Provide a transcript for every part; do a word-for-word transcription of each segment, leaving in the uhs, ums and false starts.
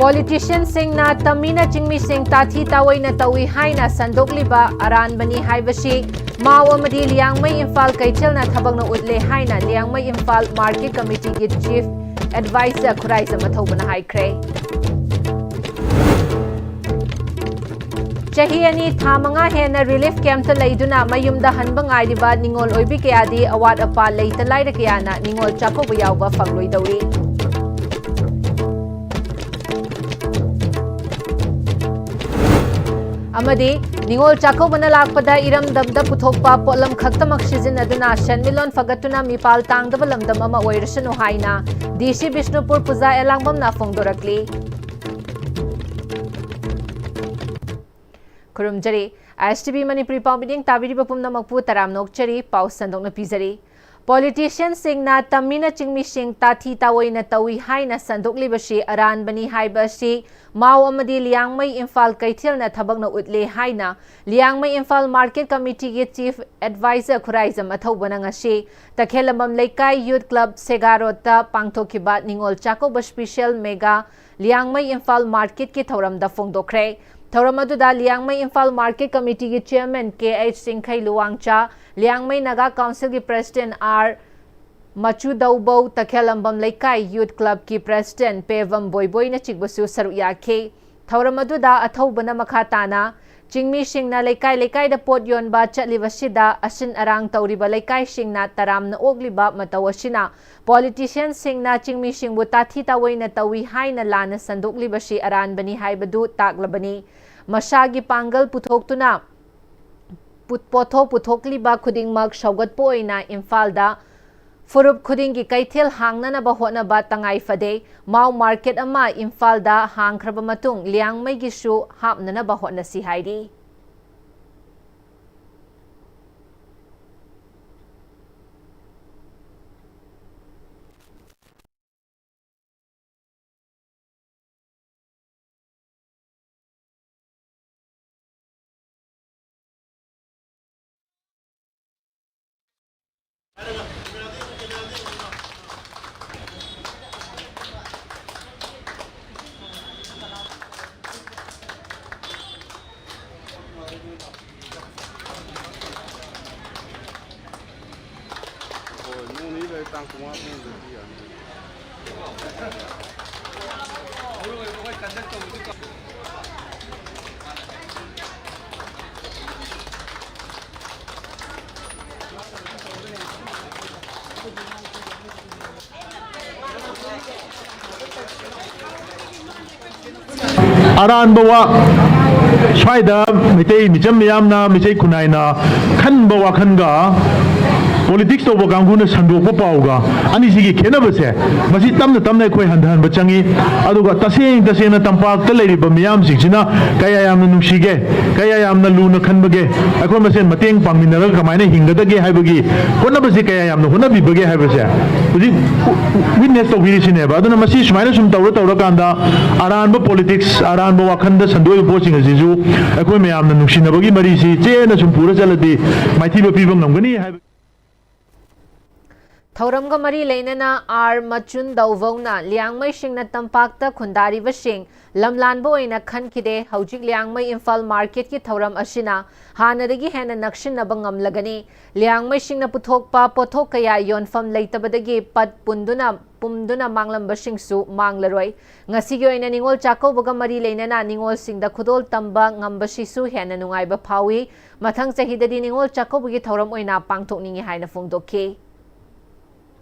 ꯄꯣꯂꯤꯇꯤꯁꯤꯌꯟꯁꯤꯡꯅ ꯇꯝꯃꯤꯅ ꯆꯤꯡꯃꯤꯁꯤꯡ ꯇꯥꯊꯤ ꯇꯥꯑꯣꯏꯅ ꯇꯧꯏ ꯍꯥꯏꯅ ꯁꯟꯗꯣꯛꯂꯤꯕ ꯑꯔꯥꯟꯕꯅꯤ ꯍꯥꯏꯕꯁꯤ ꯃꯥꯎ ꯑꯃꯗꯤ ꯂꯤꯌꯥꯡꯃꯩ ꯏꯝꯐꯥꯜ ꯀꯩꯊꯦꯜꯅ ꯊꯕꯛꯅ ꯎꯠꯂꯦ ꯍꯥꯏꯅ ꯂꯤꯌꯥꯡꯃꯩ ꯏꯝꯐꯥꯜ ꯃꯥꯔꯀꯦꯠ ꯀꯃꯤꯇꯤꯒꯤ ꯆꯤꯐ ꯑꯦꯗꯚꯥꯏꯖꯔ ꯈꯨꯔꯥꯏꯖꯝ ꯑꯊꯧꯕꯅ ꯍꯥꯏꯈ꯭ꯔꯦ꯫ ꯆꯍꯤ ꯑꯅꯤ ꯊꯥ ꯃꯉꯥ ꯍꯦꯟꯅ ꯔꯤꯂꯤꯐ ꯀꯦꯝꯞꯇ ꯂꯩꯗꯨꯅ ꯃꯌꯨꯝꯗ ꯍꯟꯕ ꯉꯥꯏꯔꯤꯕ ꯅꯤꯉꯣꯜ ꯑꯣꯏꯕꯤ ꯀꯌꯥꯗꯤ ꯑꯋꯥꯠ ꯑꯄꯥ ꯂꯩꯇ ꯂꯥꯏꯔ ꯀꯌꯥꯅ ꯅꯤꯉꯣꯜ ꯆꯥꯛꯀꯧꯕ ꯌꯥꯎꯕ ꯐꯪꯂꯣꯏꯗꯧꯔꯤ꯫ ꯑꯃꯗꯤ ꯅꯤꯉꯣꯜ ꯆꯥꯛꯀꯧꯕꯅ ꯂꯥꯛꯄꯗ ꯏꯔꯝꯗꯝꯗ ꯄꯨꯊꯣꯛꯄ ꯄꯣꯠꯂꯝ ꯈꯛꯇꯃꯛ ꯁꯤꯖꯤꯟꯅꯗꯨꯅ ꯁꯦꯟꯃꯤꯠꯂꯣꯟ ꯐꯒꯠꯇꯨꯅ ꯃꯤꯄꯥꯜ ꯇꯥꯡꯗꯕ ꯂꯝꯗꯝ ꯑꯃ ꯑꯣꯏꯔꯁꯅꯨ ꯍꯥꯏꯅ ꯗꯤ ꯁꯤ ꯕꯤꯁꯅꯨꯄꯨꯔ ꯄꯨꯖꯥ ꯑꯦꯂꯥꯡꯕꯝꯅ ꯐꯣꯡꯗꯣꯔꯛꯂꯤ꯫ ꯈꯨꯔꯨꯝꯖꯔꯤ꯫ ꯑꯥꯏ ꯑꯦꯁ ꯇꯤ ꯚꯤ ꯃꯅꯤꯄꯨꯔꯤ ꯄꯥꯎ ꯃꯤꯠꯌꯦꯡ ꯇꯥꯕꯤꯔꯤꯕ ꯄꯨꯝꯅꯃꯛꯄꯨ ꯇꯔꯥꯝꯅ ꯑꯣꯛꯆꯔꯤ꯫ ꯄꯥꯎ ꯁꯟꯗꯣꯛꯅ ꯄꯤꯖꯔꯤ꯫ ꯄꯣꯂꯤꯇꯤꯁꯤꯌꯟꯁꯤꯡꯅ ꯇꯝꯃꯤꯅ ꯆꯤꯡꯃꯤꯁꯤꯡ ꯇꯥꯊꯤ ꯇꯥꯑꯣꯏꯅ ꯇꯧꯏ ꯍꯥꯏꯅ ꯁꯟꯗꯣꯛꯂꯤꯕꯁꯤ ꯑꯔꯥꯟꯕꯅꯤ ꯍꯥꯏꯕ ꯑꯁꯤ ꯃꯥꯎ ꯑꯃꯗꯤ ꯂꯤꯌꯥꯡꯃꯩ ꯏꯝꯐꯥꯜ ꯀꯩꯊꯦꯜꯅ ꯊꯕꯛꯅ ꯎꯠꯂꯦ ꯍꯥꯏꯅ ꯂꯤꯌꯥꯡꯃꯩ ꯏꯝꯐꯥꯜ ꯃꯥꯔꯀꯦꯠ ꯀꯃꯤꯇꯤꯒꯤ ꯆꯤꯐ ꯑꯦꯗꯚꯥꯏꯖꯔ ꯈꯨꯔꯥꯏꯖꯝ ꯑꯊꯧꯕꯅ ꯉꯁꯤ ꯇꯈꯦꯜꯂꯝꯕꯝ ꯂꯩꯀꯥꯏ ꯌꯨꯠ ꯀ꯭ꯂꯕ ꯁꯦꯒꯥ ꯔꯣꯗꯇ ꯄꯥꯡꯊꯣꯛꯈꯤꯕ ꯅꯤꯉꯣꯜ ꯆꯥꯛꯀꯧꯕ ꯁ꯭ꯄꯤꯁꯦꯜ ꯃꯦꯒꯥ ꯂꯤꯌꯥꯡꯃꯩ ꯏꯝꯐꯥꯜ ꯃꯥꯔꯀꯦꯠꯀꯤ ꯊꯧꯔꯝꯗ ꯐꯣꯡꯗꯣꯛꯈ꯭ꯔꯦ꯫ ꯊꯧꯔꯝ ꯑꯗꯨꯗ ꯂꯤꯌꯥꯡꯃꯩ ꯏꯝꯐꯥꯜ ꯃꯥꯔꯀꯦꯠ ꯀꯃꯤꯇꯤꯒꯤ ꯆꯤꯌꯔꯃꯦꯟ ꯀꯦ ꯑꯩꯆ ꯆꯤꯡꯈꯩ ꯂꯨꯋꯥꯡꯆꯥ, ꯂꯤꯌꯥꯡꯃꯩ ꯅꯥꯒꯥ ꯀꯥꯎꯟꯁꯤꯜꯒꯤ ꯄ꯭ꯔꯦꯁꯤꯗꯦꯟ ꯑꯥꯔ ꯃꯆꯨꯗꯧꯕꯧ, ꯇꯈꯦꯜꯂꯝꯕꯝ ꯂꯩꯀꯥꯏ ꯌꯨꯠ ꯀ꯭ꯂꯕꯀꯤ ꯄ꯭ꯔꯦꯁꯤꯗꯦꯟ ꯄꯦꯕꯝ ꯕꯣꯏꯕꯣꯏꯅꯆꯤꯡꯕꯁꯨ ꯁꯔꯨꯛ ꯌꯥꯈꯤ꯫ ꯊꯧꯔꯝ ꯑꯗꯨꯗ ꯑꯊꯧꯕꯅ ꯃꯈꯥ ꯇꯥꯅ ꯆꯤꯡꯃꯤꯁꯤꯡꯅ ꯂꯩꯀꯥꯏ ꯂꯩꯀꯥꯏꯗ ꯄꯣꯠ ꯌꯣꯟꯕ ꯆꯠꯂꯤꯕꯁꯤꯗ ꯑꯁꯤꯟ ꯑꯔꯥꯡ ꯇꯧꯔꯤꯕ ꯂꯩꯀꯥꯏꯁꯤꯡꯅ ꯇꯔꯥꯝꯅ ꯑꯣꯛꯂꯤꯕ ꯃꯇꯧ ꯑꯁꯤꯅ ꯄꯣꯂꯤꯇꯤꯁꯤꯌꯟꯁꯤꯡꯅ ꯆꯤꯡꯃꯤꯁꯤꯡꯕꯨ ꯇꯥꯊꯤ ꯇꯥꯑꯣꯏꯅ ꯇꯧꯏ ꯍꯥꯏꯅ ꯂꯥꯟꯅ ꯁꯟꯗꯣꯛꯂꯤꯕꯁꯤ ꯑꯔꯥꯟꯕꯅꯤ ꯍꯥꯏꯕꯗꯨ ꯇꯥꯛꯂꯕꯅꯤ꯫ ꯃꯁꯥꯒꯤ ꯄꯥꯡꯒꯜ ꯄꯨꯊꯣꯛꯇꯨꯅ ꯄꯨ-, ꯄꯣꯠꯊꯣꯛ ꯄꯨꯊꯣꯛꯂꯤꯕ ꯈꯨꯗꯤꯡꯃꯛ ꯁꯧꯒꯠꯄ ꯑꯣꯏꯅ ꯏꯝꯐꯥꯜꯗ ꯐꯨꯔꯨꯞ ꯈꯨꯗꯤꯡꯒꯤ ꯀꯩꯊꯦꯜ ꯍꯥꯡꯅꯅꯕ ꯍꯣꯠꯅꯕ ꯇꯉꯥꯏ ꯐꯗꯦ꯫ ꯃꯥꯎ ꯃꯥꯔꯀꯦꯠ ꯑꯃ ꯏꯝꯐꯥꯜꯗ ꯍꯥꯡꯈ꯭ꯔꯕ ꯃꯇꯨꯡ ꯂꯤꯌꯥꯡꯃꯩꯒꯤꯁꯨ ꯍꯥꯞꯅꯅꯕ ꯍꯣꯠꯅꯁꯤ ꯍꯥꯏꯔꯤ꯫ ꯑꯔꯥꯟꯕ ꯋꯥ, ꯁ꯭ꯋꯥꯏꯗ ꯃꯤꯇꯩ ꯃꯤꯆꯝ ꯃꯤꯌꯥꯝꯅ, ꯃꯤꯆꯩ ꯈꯨꯟꯅꯥꯏꯅ ꯈꯟꯕ ꯋꯥꯈꯜꯒ ꯄꯣꯂꯤꯇꯤꯛꯁ ꯇꯧꯕ ꯀꯥꯡꯕꯨꯅ ꯁꯟꯗꯣꯛꯄ ꯄꯥꯎꯒ ꯑꯅꯤꯁꯤꯒꯤ ꯈꯦꯠꯅꯕꯁꯦ, ꯃꯁꯤ ꯇꯞꯅ ꯇꯞꯅ ꯑꯩꯈꯣꯏ ꯍꯟꯊꯍꯟꯕ ꯆꯪꯉꯤ꯫ ꯑꯗꯨꯒ ꯇꯁꯦꯡ ꯇꯁꯦꯡꯅ ꯇꯝꯄꯥꯛꯇ ꯂꯩꯔꯤꯕ ꯃꯤꯌꯥꯝꯁꯤꯡꯁꯤꯅ ꯀꯌꯥ ꯌꯥꯝꯅ ꯅꯨꯡꯁꯤꯒꯦ, ꯀꯌꯥ ꯌꯥꯝꯅ ꯂꯨꯅ ꯈꯟꯕꯒꯦ, ꯑꯩꯈꯣꯏ ꯃꯁꯦꯟ ꯃꯇꯦꯡ ꯄꯥꯡꯃꯤꯟꯅꯔꯒ ꯀꯃꯥꯏꯅ ꯍꯤꯡꯒꯗꯒꯦ ꯍꯥꯏꯕꯒꯤ ꯍꯣꯠꯅꯕꯁꯤ ꯀꯌꯥ ꯌꯥꯝꯅ ꯍꯣꯠꯅꯕꯤꯕꯒꯦ ꯍꯥꯏꯕꯁꯦ ꯍꯧꯖꯤꯛ ꯋꯤꯠꯅꯦꯁ ꯇꯧꯕꯤꯔꯤꯁꯤꯅꯦꯕ꯫ ꯑꯗꯨꯅ ꯃꯁꯤ ꯁꯨꯃꯥꯏꯅ ꯁꯨꯝ ꯇꯧꯔ ꯇꯧꯔꯀꯥꯟꯗ ꯑꯔꯥꯟꯕ ꯄꯣꯂꯤꯇꯤꯛꯁ, ꯑꯔꯥꯟꯕ ꯋꯥꯈꯜꯗ ꯁꯟꯗꯣꯛꯏꯕ ꯄꯣꯠꯁꯤꯡ ꯑꯁꯤꯁꯨ ꯑꯩꯈꯣꯏ ꯃꯌꯥꯝꯅ ꯅꯨꯡꯁꯤꯅꯕꯒꯤ ꯃꯔꯤꯁꯤ ꯆꯦꯠꯅ ꯁꯨꯝ ꯄꯨꯔ ꯆꯠꯂꯗꯤ ꯃꯥꯏꯊꯤꯕ ꯄꯤꯕ ꯉꯝꯒꯅꯤ ꯍꯥꯏꯕ꯫ ꯊꯧꯔꯝꯒ ꯃꯔꯤ ꯂꯩꯅꯅ ꯑꯥꯔ ꯃꯆꯨꯟ ꯗꯧꯚꯧꯅ ꯂꯤꯌꯥꯡꯃꯩꯁꯤꯡꯅ ꯇꯝꯄꯥꯛꯇ ꯈꯨꯟꯗꯥꯔꯤꯕꯁꯤꯡ ꯂꯝꯂꯥꯟꯕ ꯑꯣꯏꯅ ꯈꯟꯈꯤꯗꯦ꯫ ꯍꯧꯖꯤꯛ ꯂꯤꯌꯥꯡꯃꯩ ꯏꯝꯐꯥꯜ ꯃꯥꯔꯀꯦꯠꯀꯤ ꯊꯧꯔꯝ ꯑꯁꯤꯅ ꯍꯥꯟꯅꯗꯒꯤ ꯍꯦꯟꯅ ꯅꯛꯁꯤꯟꯅꯕ ꯉꯝꯂꯒꯅꯤ꯫ ꯂꯤꯌꯥꯡꯃꯩꯁꯤꯡꯅ ꯄꯨꯊꯣꯛꯄ ꯄꯣꯠꯊꯣꯛ ꯀꯌꯥ ꯌꯣꯟꯐꯝ ꯂꯩꯇꯕꯗꯒꯤ ꯄꯠ ꯄꯨꯟꯗꯨꯅ, ꯄꯨꯝꯗꯨꯅ ꯃꯥꯡꯂꯝꯕꯁꯤꯡꯁꯨ ꯃꯥꯡꯂꯔꯣꯏ꯫ ꯉꯁꯤꯒꯤ ꯑꯣꯏꯅ ꯅꯤꯉꯣꯜ ꯆꯥꯛꯀꯧꯕꯒ ꯃꯔꯤ ꯂꯩꯅꯅ ꯅꯤꯉꯣꯜꯁꯤꯡꯗ ꯈꯨꯗꯣꯜ ꯇꯝꯕ ꯉꯝꯕꯁꯤꯁꯨ ꯍꯦꯟꯅ ꯅꯨꯡꯉꯥꯏꯕ ꯐꯥꯎꯏ꯫ ꯃꯊꯪ ꯆꯍꯤꯗꯗꯤ ꯅꯤꯉꯣꯜ ꯆꯥꯛꯀꯧꯕꯒꯤ ꯊꯧꯔꯝ ꯑꯣꯏꯅ ꯄꯥꯡꯊꯣꯛꯅꯤꯡꯏ ꯍꯥꯏꯅ ꯐꯣꯡꯗꯣꯛꯈꯤ꯫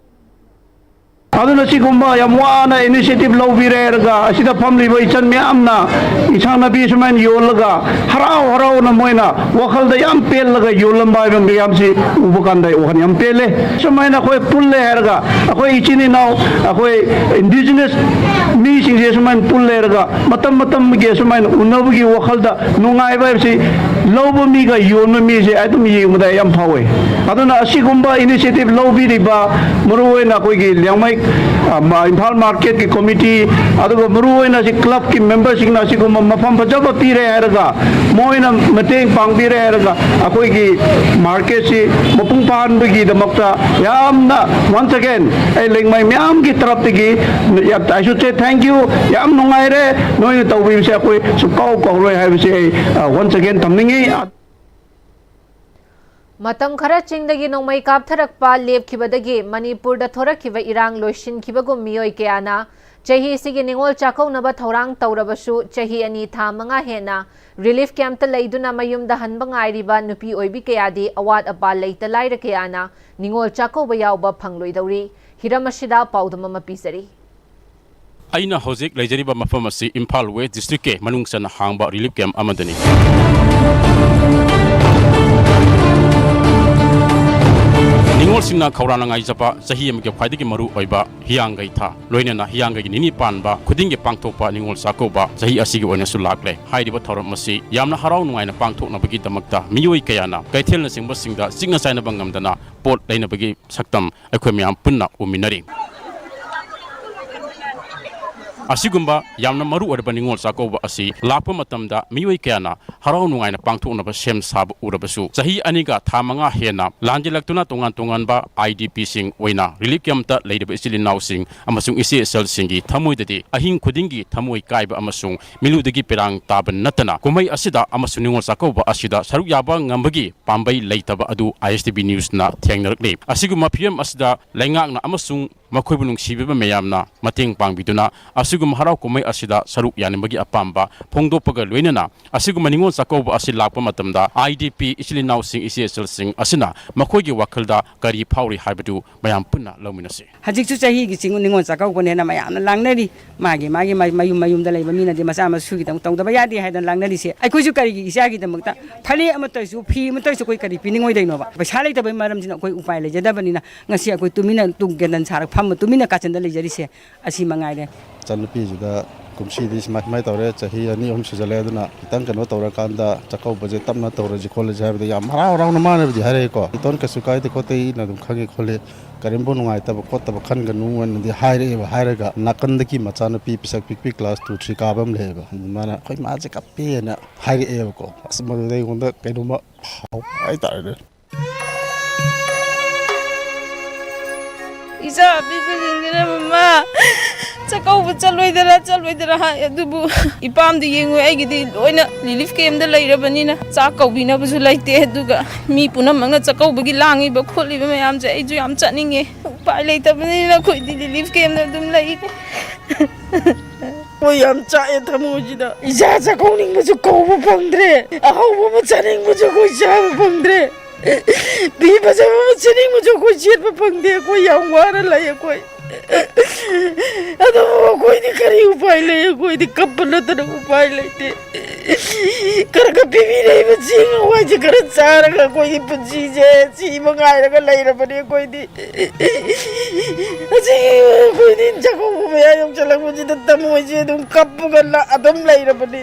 ꯑꯗꯨꯅ ꯁꯤꯒꯨꯝꯕ ꯌꯥꯝ ꯋꯥꯅ ꯏꯅꯤꯁꯤꯌꯦꯇꯤꯚ ꯂꯧꯕꯤꯔꯦ ꯍꯥꯏꯔꯒ ꯑꯁꯤꯗ ꯐꯝꯂꯤꯕ ꯏꯆꯟ ꯃꯌꯥꯝꯅ ꯏꯟꯁꯥꯡ ꯅꯥꯄꯤ ꯁꯨꯃꯥꯏꯅ ꯌꯣꯜꯂꯒ ꯍꯔꯥꯎ ꯍꯔꯥꯎꯅ ꯃꯣꯏꯅ ꯋꯥꯈꯜꯗ ꯌꯥꯝ ꯄꯦꯜꯂꯒ ꯌꯣꯜꯂꯝꯕ ꯍꯥꯏꯕ ꯃꯌꯥꯝꯁꯤ ꯎꯕ ꯀꯥꯟꯗ ꯑꯩ ꯋꯥꯈꯜ ꯌꯥꯝ ꯄꯦꯜꯂꯦ꯫ ꯁꯨꯃꯥꯏꯅ ꯑꯩꯈꯣꯏ ꯄꯨꯜꯂꯦ ꯍꯥꯏꯔꯒ ꯑꯩꯈꯣꯏ ꯏꯆꯤꯟ ꯏꯅꯥꯎ ꯑꯩꯈꯣꯏ ꯏꯟꯗꯤꯖꯤꯅꯁ ꯃꯤꯁꯤꯡꯁꯦ ꯁꯨꯃꯥꯏꯅ ꯄꯨꯜꯂꯦ ꯍꯥꯏꯔꯒ ꯃꯇꯝ ꯃꯇꯝꯒꯤ ꯁꯨꯃꯥꯏꯅ ꯎꯅꯕꯒꯤ ꯋꯥꯈꯜꯗ ꯅꯨꯡꯉꯥꯏꯕ ꯍꯥꯏꯕꯁꯤ ꯂꯧꯕ ꯃꯤꯒ ꯌꯣꯟꯕ ꯃꯤꯁꯦ ꯑꯗꯨꯝ ꯌꯦꯡꯕꯗ ꯌꯥꯝ ꯐꯥꯎꯋꯦ꯫ ꯑꯗꯨꯅ ꯑꯁꯤꯒꯨꯝꯕ ꯏꯅꯤꯁꯤꯌꯦꯇꯤꯚ ꯂꯧꯕꯤꯔꯤꯕ ꯃꯔꯨꯑꯣꯏꯅ ꯑꯩꯈꯣꯏꯒꯤ ꯂꯤꯌꯥꯡꯃꯩ, ꯑ, ꯃ-, ꯏꯝꯐꯥꯜ ꯃꯥꯔꯀꯦꯠꯀꯤ ꯀꯣꯃꯤꯇꯤ, ꯑꯗꯨꯒ ꯃꯔꯨꯑꯣꯏꯅ ꯑꯁꯤ ꯀ꯭ꯂꯕꯀꯤ ꯃꯦꯝꯕꯔꯁꯤꯡꯅ ꯑꯁꯤꯒꯨꯝꯕ ꯃꯐꯝ ꯐꯖꯕ ꯄꯤꯔꯦ ꯍꯥꯏꯔꯒ ꯃꯣꯏꯅ ꯃꯇꯦꯡ ꯄꯥꯡꯕꯤꯔꯦ ꯍꯥꯏꯔꯒ ꯑꯩꯈꯣꯏꯒꯤ ꯃꯥꯔꯀꯦꯠꯁꯤ ꯃꯄꯨꯡ ꯐꯥꯍꯟꯕꯒꯤꯗꯃꯛꯇ ꯌꯥꯝꯅ once again ꯑꯩ ꯂꯤꯌꯥꯡꯃꯩ ꯃꯌꯥꯝꯒꯤ ꯇꯔꯞꯇꯒꯤ I should say thank you꯫ ꯌꯥꯝ ꯅꯨꯡꯉꯥꯏꯔꯦ꯫ ꯅꯣꯏꯅ ꯇꯧꯕꯤꯕꯁꯦ ꯑꯩꯈꯣꯏ ꯁꯨꯛꯀꯥꯎ ꯀꯥꯎꯔꯣꯏ ꯍꯥꯏꯕꯁꯦ ꯑꯩ, ꯑ, once again ꯊꯝꯅꯤꯡꯉꯤ꯫ ꯃꯇꯝ ꯈꯔ ꯆꯤꯡꯗꯒꯤ ꯅꯣꯡꯃꯩ ꯀꯥꯞꯊꯔꯛꯄ ꯂꯦꯞꯈꯤꯕꯗꯒꯤ ꯃꯅꯤꯄꯨꯔꯗ ꯊꯣꯔꯛꯈꯤꯕ ꯏꯔꯥꯡ ꯂꯣꯏꯁꯤꯟꯈꯤꯕꯒꯨꯝ ꯃꯤꯑꯣꯏ ꯀꯌꯥꯅ ꯆꯍꯤ ꯑꯁꯤꯒꯤ ꯅꯤꯉꯣꯜ ꯆꯥꯛꯀꯧꯅꯕ ꯊꯧꯔꯥꯡ ꯇꯧꯔꯕꯁꯨ ꯆꯍꯤ ꯑꯅꯤ ꯊꯥ ꯃꯉꯥ ꯍꯦꯟꯅ ꯔꯤꯂꯤꯐ ꯀꯦꯝꯞꯇ ꯂꯩꯗꯨꯅ ꯃꯌꯨꯝꯗ ꯍꯟꯕ ꯉꯥꯏꯔꯤꯕ ꯅꯨꯄꯤ ꯑꯣꯏꯕꯤ ꯀꯌꯥꯗꯤ ꯑꯋꯥꯠ ꯑꯄꯥ ꯂꯩꯇ ꯂꯥꯏꯔ ꯀꯌꯥꯅ ꯅꯤꯉꯣꯜ ꯆꯥꯛꯀꯧꯕ ꯌꯥꯎꯕ ꯐꯪꯂꯣꯏꯗꯧꯔꯤ꯫ ꯍꯤꯔꯝ ꯑꯁꯤꯗ ꯄꯥꯎꯗꯝ ꯑꯃ ꯄꯤꯖꯔꯤ꯫ ꯑꯩꯅ ꯍꯧꯖꯤꯛ ꯂꯩꯖꯔꯤꯕ ꯃꯐꯝ ꯑꯁꯤ ꯏꯝꯐꯥꯜ ꯋꯦꯁ ꯗꯤꯁꯇ꯭ꯔꯤꯛꯀꯤ ꯃꯅꯨꯡ ꯆꯟꯅ ꯍꯥꯡꯕ ꯔꯤꯂꯤꯐ ꯀꯦꯝꯞ ꯑꯃꯗꯅꯤ꯫ ꯅꯤꯉꯣꯜꯁꯤꯡꯅ ꯈꯧꯔꯥꯡꯅ ꯉꯥꯏꯖꯕ ꯆꯍꯤ ꯑꯃꯒꯤ ꯈ꯭ꯋꯥꯏꯗꯒꯤ ꯃꯔꯨ ꯑꯣꯏꯕ ꯍꯤꯌꯥꯡꯒꯩ ꯊꯥ, ꯂꯣꯏꯅꯅ ꯍꯤꯌꯥꯡꯒꯩꯒꯤ ꯅꯤꯅꯤ ꯄꯥꯟꯕ ꯈꯨꯗꯤꯡꯒꯤ ꯄꯥꯡꯊꯣꯛꯄ ꯅꯤꯉꯣꯜ ꯆꯥꯛꯀꯧꯕ ꯆꯍꯤ ꯑꯁꯤꯒꯤ ꯑꯣꯏꯅꯁꯨ ꯂꯥꯛꯂꯦ꯫ ꯍꯥꯏꯔꯤꯕ ꯊꯧꯔꯝ ꯑꯁꯤ ꯌꯥꯝꯅ ꯍꯔꯥꯎ ꯅꯨꯡꯉꯥꯏꯅ ꯄꯥꯡꯊꯣꯛꯅꯕꯒꯤꯗꯃꯛꯇ ꯃꯤꯑꯣꯏ ꯀꯌꯥꯅ ꯀꯩꯊꯦꯜꯅꯆꯤꯡꯕꯁꯤꯡꯗ ꯆꯤꯛꯅ ꯆꯥꯏꯅꯕ ꯉꯝꯗꯅ ꯄꯣꯠ ꯂꯩꯅꯕꯒꯤ ꯁꯛꯇꯝ ꯑꯩꯈꯣꯏ ꯃꯌꯥꯝ ꯄꯨꯟꯅ ꯎꯃꯤꯟꯅꯔꯤ꯫ ꯑꯁꯤꯒꯨꯝꯕ ꯌꯥꯝꯅ ꯃꯔꯨ ꯑꯣꯏꯔꯕ ꯅꯤꯉꯣꯜ ꯆꯥꯛꯀꯧꯕ ꯑꯁꯤ ꯂꯥꯛꯄ ꯃꯇꯝꯗ ꯃꯤꯑꯣꯏ ꯀꯌꯥꯅ ꯍꯔꯥꯎ ꯅꯨꯡꯉꯥꯏꯅ ꯄꯥꯡꯊꯣꯛꯅꯕ ꯁꯦꯝ ꯁꯥꯕ ꯎꯔꯕꯁꯨ, ꯆꯍꯤ ꯑꯅꯤꯒ ꯊꯥ ꯃꯉꯥ ꯍꯦꯟꯅ ꯂꯥꯟꯖꯦꯜꯂꯛꯇꯨꯅ ꯇꯣꯉꯥꯟ ꯇꯣꯉꯥꯟꯕ ꯑꯥꯏ ꯗꯤ ꯄꯤꯁꯤꯡ ꯑꯣꯏꯅ ꯔꯤꯂꯤꯐ ꯀꯦꯝꯞꯇ ꯂꯩꯔꯤꯕ ꯏꯆꯤꯜ ꯏꯅꯥꯎꯁꯤꯡ ꯑꯃꯁꯨꯡ ꯏꯆꯦ ꯏꯆꯜꯁꯤꯡꯒꯤ ꯊꯃꯣꯏꯗꯗꯤ ꯑꯍꯤꯡ ꯈꯨꯗꯤꯡꯒꯤ ꯊꯃꯣꯏ ꯀꯥꯏꯕ ꯑꯃꯁꯨꯡ ꯃꯤꯠꯂꯨꯗꯒꯤ ꯄꯤꯔꯥꯡ ꯇꯥꯕ ꯅꯠꯇꯅ ꯀꯨꯝꯍꯩ ꯑꯁꯤꯗ ꯑꯃꯁꯨꯡ ꯅꯤꯉꯣꯜ ꯆꯥꯛꯀꯧꯕ ꯑꯁꯤꯗ ꯁꯔꯨꯛ ꯌꯥꯕ ꯉꯝꯕꯒꯤ ꯄꯥꯝꯕꯩ ꯂꯩꯇꯕ ꯑꯗꯨ ꯑꯥꯏ ꯑꯦꯁ ꯇꯤ ꯚꯤ ꯅ꯭ꯌꯨꯁꯅ ꯊꯦꯡꯅꯔꯛꯂꯤ꯫ ꯑꯁꯤꯒꯨꯝꯕ ꯐꯤꯕꯝ ꯑꯁꯤꯗ ꯂꯩꯉꯥꯛꯅ ꯑꯃꯁꯨꯡ ꯃꯈꯣꯏꯕꯨ ꯅꯨꯡꯁꯤꯕꯤꯕ ꯃꯌꯥꯝꯅ ꯃꯇꯦꯡ ꯄꯥꯡꯕꯤꯗꯨꯅ ꯑꯁꯤꯒꯨꯝꯕ ꯍꯔꯥꯎ ꯀꯨꯝꯍꯩ ꯑꯁꯤꯗ ꯁꯔꯨꯛ ꯌꯥꯅꯤꯡꯕꯒꯤ ꯑꯄꯥꯝꯕ ꯐꯣꯡꯗꯣꯛꯄꯒ ꯂꯣꯏꯅꯅ ꯑꯁꯤꯒꯨꯝꯕ ꯅꯤꯉꯣꯜ ꯆꯥꯛꯀꯧꯕ ꯑꯁꯤ ꯂꯥꯛꯄ ꯃꯇꯝꯗ ꯑꯥꯏ ꯗꯤ ꯄꯤ ꯏꯆꯤꯜ ꯏꯅꯥꯎꯁꯤꯡ, ꯏꯆꯦ ꯏꯆꯜꯁꯤꯡ ꯑꯁꯤꯅ ꯃꯈꯣꯏꯒꯤ ꯋꯥꯈꯜꯗ ꯀꯔꯤ ꯐꯥꯎꯔꯤ ꯍꯥꯏꯕꯗꯨ ꯃꯌꯥꯝ ꯄꯨꯟꯅ ꯂꯧꯃꯤꯟꯅꯁꯤ꯫ ꯍꯧꯖꯤꯛꯁꯨ ꯆꯍꯤꯒꯤ ꯆꯤꯡ-, ꯅꯤꯉꯣꯜ ꯆꯥꯛꯀꯧꯕꯅꯦꯅ ꯃꯌꯥꯝꯅ ꯂꯥꯡꯅꯔꯤ꯫ ꯃꯥꯒꯤ, ꯃꯥꯒꯤ ꯃ-, ꯃꯌꯨꯝ, ꯃꯌꯨꯝꯗ ꯂꯩꯕ ꯃꯤꯅꯗꯤ ꯃꯆꯥ ꯃꯁꯨꯒꯤꯗꯃꯛ ꯇꯧꯗꯕ ꯌꯥꯗꯦ ꯍꯥꯏꯗꯅ ꯂꯥꯡꯅꯔꯤꯁꯦ꯫ ꯑꯩꯈꯣꯏꯁꯨ ꯀꯔꯤꯒꯤ ꯏꯆꯥꯒꯤꯗꯃꯛꯇ ꯐꯅꯦꯛ ꯑꯃꯠꯇꯁꯨ, ꯐꯤ ꯑꯃꯠꯇꯁꯨ ꯑꯩꯈꯣꯏ ꯀꯔꯤ ꯄꯤꯅꯤꯡꯉꯣꯏꯗꯣꯏꯅꯣꯕ? ꯄꯩꯁꯥ ꯂꯩꯇꯕꯒꯤ ꯃꯔꯝꯁꯤꯅ ꯑꯩꯈꯣꯏ ꯎꯄꯥꯏ ꯂꯩꯖꯗꯕꯅꯤꯅ ꯉꯁꯤ ꯑꯩꯈꯣꯏ ꯇꯨꯃꯤꯟꯅ ꯇꯨꯡ ꯀꯦꯟꯗꯟ ꯁꯥꯔꯒ ꯐꯝꯃ ꯇꯨꯃꯤꯟꯅ ꯀꯥꯆꯤꯟꯗ ꯂꯩꯖꯔꯤꯁꯦ ꯑꯁꯤ ꯃꯉꯥꯏꯔꯦ꯫ ꯏꯆꯟꯅꯨꯄꯤꯁꯤꯗ ꯀꯨꯝꯁꯤꯗꯤ ꯁꯨꯃꯥꯏ ꯁꯨꯃꯥꯏ ꯇꯧꯔꯦ, ꯆꯍꯤ ꯑꯅꯤ ꯑꯍꯨꯝ ꯁꯨꯖꯜꯂꯛꯑꯦ, ꯑꯗꯨꯅ ꯈꯤꯇꯪ ꯀꯩꯅꯣ ꯇꯧꯔꯀꯥꯟꯗ ꯆꯥꯛꯀꯧꯕꯁꯦ ꯇꯞꯅ ꯇꯧꯔꯁꯤ ꯈꯣꯠꯂꯁꯤ ꯍꯥꯏꯕꯗ ꯌꯥꯝ ꯍꯔꯥꯎ ꯍꯔꯥꯎꯅ ꯃꯥꯅꯕꯨꯗꯤ ꯍꯥꯏꯔꯛꯑꯦꯀꯣ꯫ "ꯏꯇꯣꯟ, ꯀꯩꯁꯨ ꯀꯥꯏꯗꯦ ꯈꯣꯠꯇꯦ, ꯏꯅ ꯑꯗꯨꯝ ꯈꯪꯉꯦ ꯈꯣꯠꯂꯦ, ꯀꯔꯤꯝꯕꯨ ꯅꯨꯡꯉꯥꯏꯇꯕ ꯈꯣꯠꯇꯕ ꯈꯟꯒꯅꯨ" ꯑꯅꯗꯤ ꯍꯥꯏꯔꯛꯑꯦꯕ꯫ ꯍꯥꯏꯔꯒ ꯅꯥꯀꯟꯗꯒꯤ ꯃꯆꯥꯅꯨꯄꯤ ꯄꯤꯁꯛ ꯄꯤꯛꯄꯤ class two three ꯀꯥꯕ ꯑꯃ ꯂꯩꯌꯦꯕ, ꯃꯥꯅ "ꯑꯩꯈꯣꯏ ꯃꯥꯁꯦ ꯀꯞꯄꯦꯅ" ꯍꯥꯏꯔꯛꯑꯦꯕꯀꯣ꯫ ꯑꯁ, ꯃꯗꯨꯗ ꯑꯩꯉꯣꯟꯗ ꯀꯩꯅꯣꯝꯃ ꯐꯥꯎ ꯍꯥꯏꯇꯥꯔꯦꯅꯦ꯫ ꯏꯆꯥ ꯑꯄꯤꯛꯄꯁꯤꯡꯁꯤꯅ ꯃꯃꯥ ꯆꯥꯛꯀꯧꯕ ꯆꯠꯂꯣꯏꯗꯔꯥ ꯆꯠꯂꯣꯏꯗꯔꯥ ꯍꯥꯏ, ꯑꯗꯨꯕꯨ ꯏꯄꯥꯝꯗꯤ ꯌꯦꯡꯉꯨ, ꯑꯩꯒꯤꯗꯤ ꯂꯣꯏꯅ relief camp ꯗ ꯂꯩꯔꯕꯅꯤꯅ ꯆꯥꯛ ꯀꯧꯕꯤꯅꯕꯁꯨ ꯂꯩꯇꯦ꯫ ꯑꯗꯨꯒ ꯃꯤ ꯄꯨꯝꯅꯃꯛꯅ ꯆꯥꯛꯀꯧꯕꯒꯤ ꯂꯥꯡꯉꯤꯕ ꯈꯣꯠꯂꯤꯕ ꯃꯌꯥꯝꯁꯦ ꯑꯩꯁꯨ ꯌꯥꯝ ꯆꯠꯅꯤꯡꯉꯦ꯫ ꯎꯄꯥꯏ ꯂꯩꯇꯕꯅꯤꯅ ꯑꯩꯈꯣꯏꯗꯤ relief camp ꯗ ꯑꯗꯨꯝ ꯂꯩꯔꯦ꯫ ꯑꯩꯈꯣꯏ ꯌꯥꯝ ꯆꯥꯛꯑꯦ ꯊꯃꯣꯏꯁꯤꯗ꯫ ꯏꯆꯥ ꯆꯥꯛꯀꯧꯅꯤꯡꯕꯁꯨ ꯀꯧꯕ ꯐꯪꯗ꯭ꯔꯦ, ꯑꯍꯥꯎꯕ ꯑꯃ ꯆꯥꯅꯤꯡꯕꯁꯨ ꯑꯩꯈꯣꯏ ꯆꯥꯕ ꯐꯪꯗ꯭ꯔꯦ, ꯐꯤ ꯐꯖꯕ ꯑꯃ ꯁꯦꯠꯅꯤꯡꯕꯁꯨ ꯑꯩꯈꯣꯏ ꯁꯦꯠꯄ ꯐꯪꯗꯦ꯫ ꯑꯩꯈꯣꯏ ꯌꯥꯝ ꯋꯥꯅ ꯂꯩ꯫ ꯑꯩꯈꯣꯏ ꯑꯗꯨꯕꯨ ꯑꯩꯈꯣꯏꯗꯤ ꯀꯔꯤ ꯎꯄꯥꯏ ꯂꯩ? ꯑꯩꯈꯣꯏꯗꯤ ꯀꯞꯄ ꯅꯠꯇꯅ ꯎꯄꯥꯏ ꯂꯩꯇꯦ꯫ ꯈꯔ ꯈꯔ ꯄꯤꯕꯤꯔꯛꯏꯕ ꯆꯦꯡ ꯍꯋꯥꯏꯁꯦ ꯈꯔ ꯆꯥꯔꯒ ꯑꯩꯈꯣꯏꯒꯤ ꯄꯨꯟꯁꯤꯁꯦ ꯁꯤꯕ ꯉꯥꯏꯔꯒ ꯂꯩꯔꯕꯅꯤ ꯑꯩꯈꯣꯏꯗꯤ꯫ ꯑꯁꯤꯒꯤ ꯑꯩꯈꯣꯏꯗꯤ ꯆꯥꯛꯀꯧꯕ ꯃꯌꯥ ꯌꯧꯁꯜꯂꯛꯄꯁꯤꯗ ꯊꯃꯣꯏꯁꯦ ꯑꯗꯨꯝ ꯀꯞꯄꯒ ꯂ-, ꯑꯗꯨꯝ ꯂꯩꯔꯕꯅꯤ꯫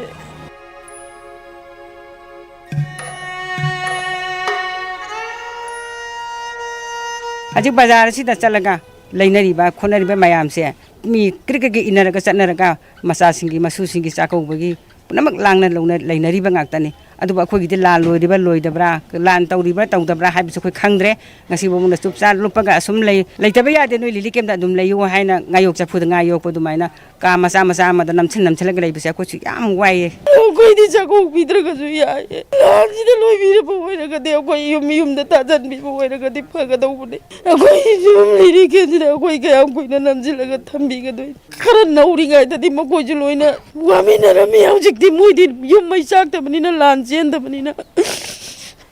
ꯍꯧꯖꯤꯛ ꯕꯖꯥꯔ ꯑꯁꯤꯗ ꯆꯠꯂꯒ ꯂꯩꯅꯔꯤꯕ ꯈꯣꯠꯅꯔꯤꯕ ꯃꯌꯥꯝꯁꯦ, ꯃꯤ ꯀ꯭ꯔꯤꯛ ꯀ꯭ꯔꯤꯛ ꯏꯟꯅꯔꯒ ꯆꯠꯅꯔꯒ ꯃꯆꯥꯁꯤꯡꯒꯤ, ꯃꯁꯨꯁꯤꯡꯒꯤ ꯆꯥꯛꯀꯧꯕꯒꯤ ꯄꯨꯝꯅꯃꯛ ꯂꯥꯡꯅ ꯂꯧꯅ ꯂꯩꯅꯔꯤꯕ ꯉꯥꯛꯇꯅꯤ꯫ ꯑꯗꯨꯕꯨ ꯑꯩꯈꯣꯏꯒꯤꯗꯤ ꯂꯥꯟ ꯂꯣꯏꯔꯤꯕ꯭ꯔꯥ ꯂꯣꯏꯗꯕ꯭ꯔꯥ, ꯂꯥꯟ ꯇꯧꯔꯤꯕ꯭ꯔꯥ ꯇꯧꯗꯕ꯭ꯔꯥ ꯍꯥꯏꯕꯁꯨ ꯑꯩꯈꯣꯏ ꯈꯪꯗ꯭ꯔꯦ꯫ ꯉꯁꯤ ꯐꯥꯎꯕꯗ ꯆꯨꯞꯆꯥ ꯂꯨꯞꯄꯒ ꯑꯁꯨꯝ ꯂꯩ, ꯂꯩꯇꯕ ꯌꯥꯗꯦ, ꯅꯣꯏ relief camp ꯇ ꯑꯗꯨꯝ ꯂꯩꯌꯨ ꯍꯥꯏꯅ ꯉꯥꯌꯣꯛ ꯆꯐꯨꯗ ꯉꯥ ꯌꯣꯛꯄ ꯑꯗꯨꯃꯥꯏꯅ ꯀꯥ ꯃꯆꯥ ꯃꯆꯥ ꯑꯃꯗ ꯅꯝꯁꯤꯟ ꯅꯝꯁꯤꯜꯂꯒ ꯂꯩꯕꯁꯦ ꯑꯩꯈꯣꯏꯁꯨ ꯌꯥꯝ ꯋꯥꯏꯌꯦ꯫ ꯑꯩꯈꯣꯏꯗꯤ ꯆꯥꯛꯀꯧꯕꯤꯗ꯭ꯔꯒꯁꯨ ꯌꯥꯏꯌꯦ꯫ ꯂꯥꯟꯁꯤꯗ ꯂꯣꯏꯕꯤꯔꯕ ꯑꯣꯏꯔꯒꯗꯤ, ꯑꯩꯈꯣꯏ ꯌꯨꯝ ꯌꯨꯝꯗ ꯊꯥꯖꯟꯕꯤꯕ ꯑꯣꯏꯔꯒꯗꯤ ꯐꯒꯗꯧꯕꯅꯦ꯫ ꯑꯩꯈꯣꯏ ꯌꯨꯝ ꯂꯩꯔꯤ ꯀꯦꯟꯁꯤꯗ ꯑꯩꯈꯣꯏ ꯀꯌꯥꯝ ꯀꯨꯏꯅ ꯅꯝꯁꯤꯜꯂꯒ ꯊꯝꯕꯤꯒꯗꯣꯏꯅꯣ? ꯈꯔ ꯅꯧꯔꯤꯉꯩꯗꯗꯤ ꯃꯈꯣꯏꯁꯨ ꯂꯣꯏꯅ ꯋꯥꯃꯤꯟꯅꯔꯝꯃꯤ꯫ ꯍꯧꯖꯤꯛꯇꯤ ꯃꯣꯏꯗꯤ ꯌꯨꯝ ꯃꯩ ꯆꯥꯛꯇꯕꯅꯤꯅ, ꯂꯥꯟ ꯆꯦꯟꯗꯕꯅꯤꯅ,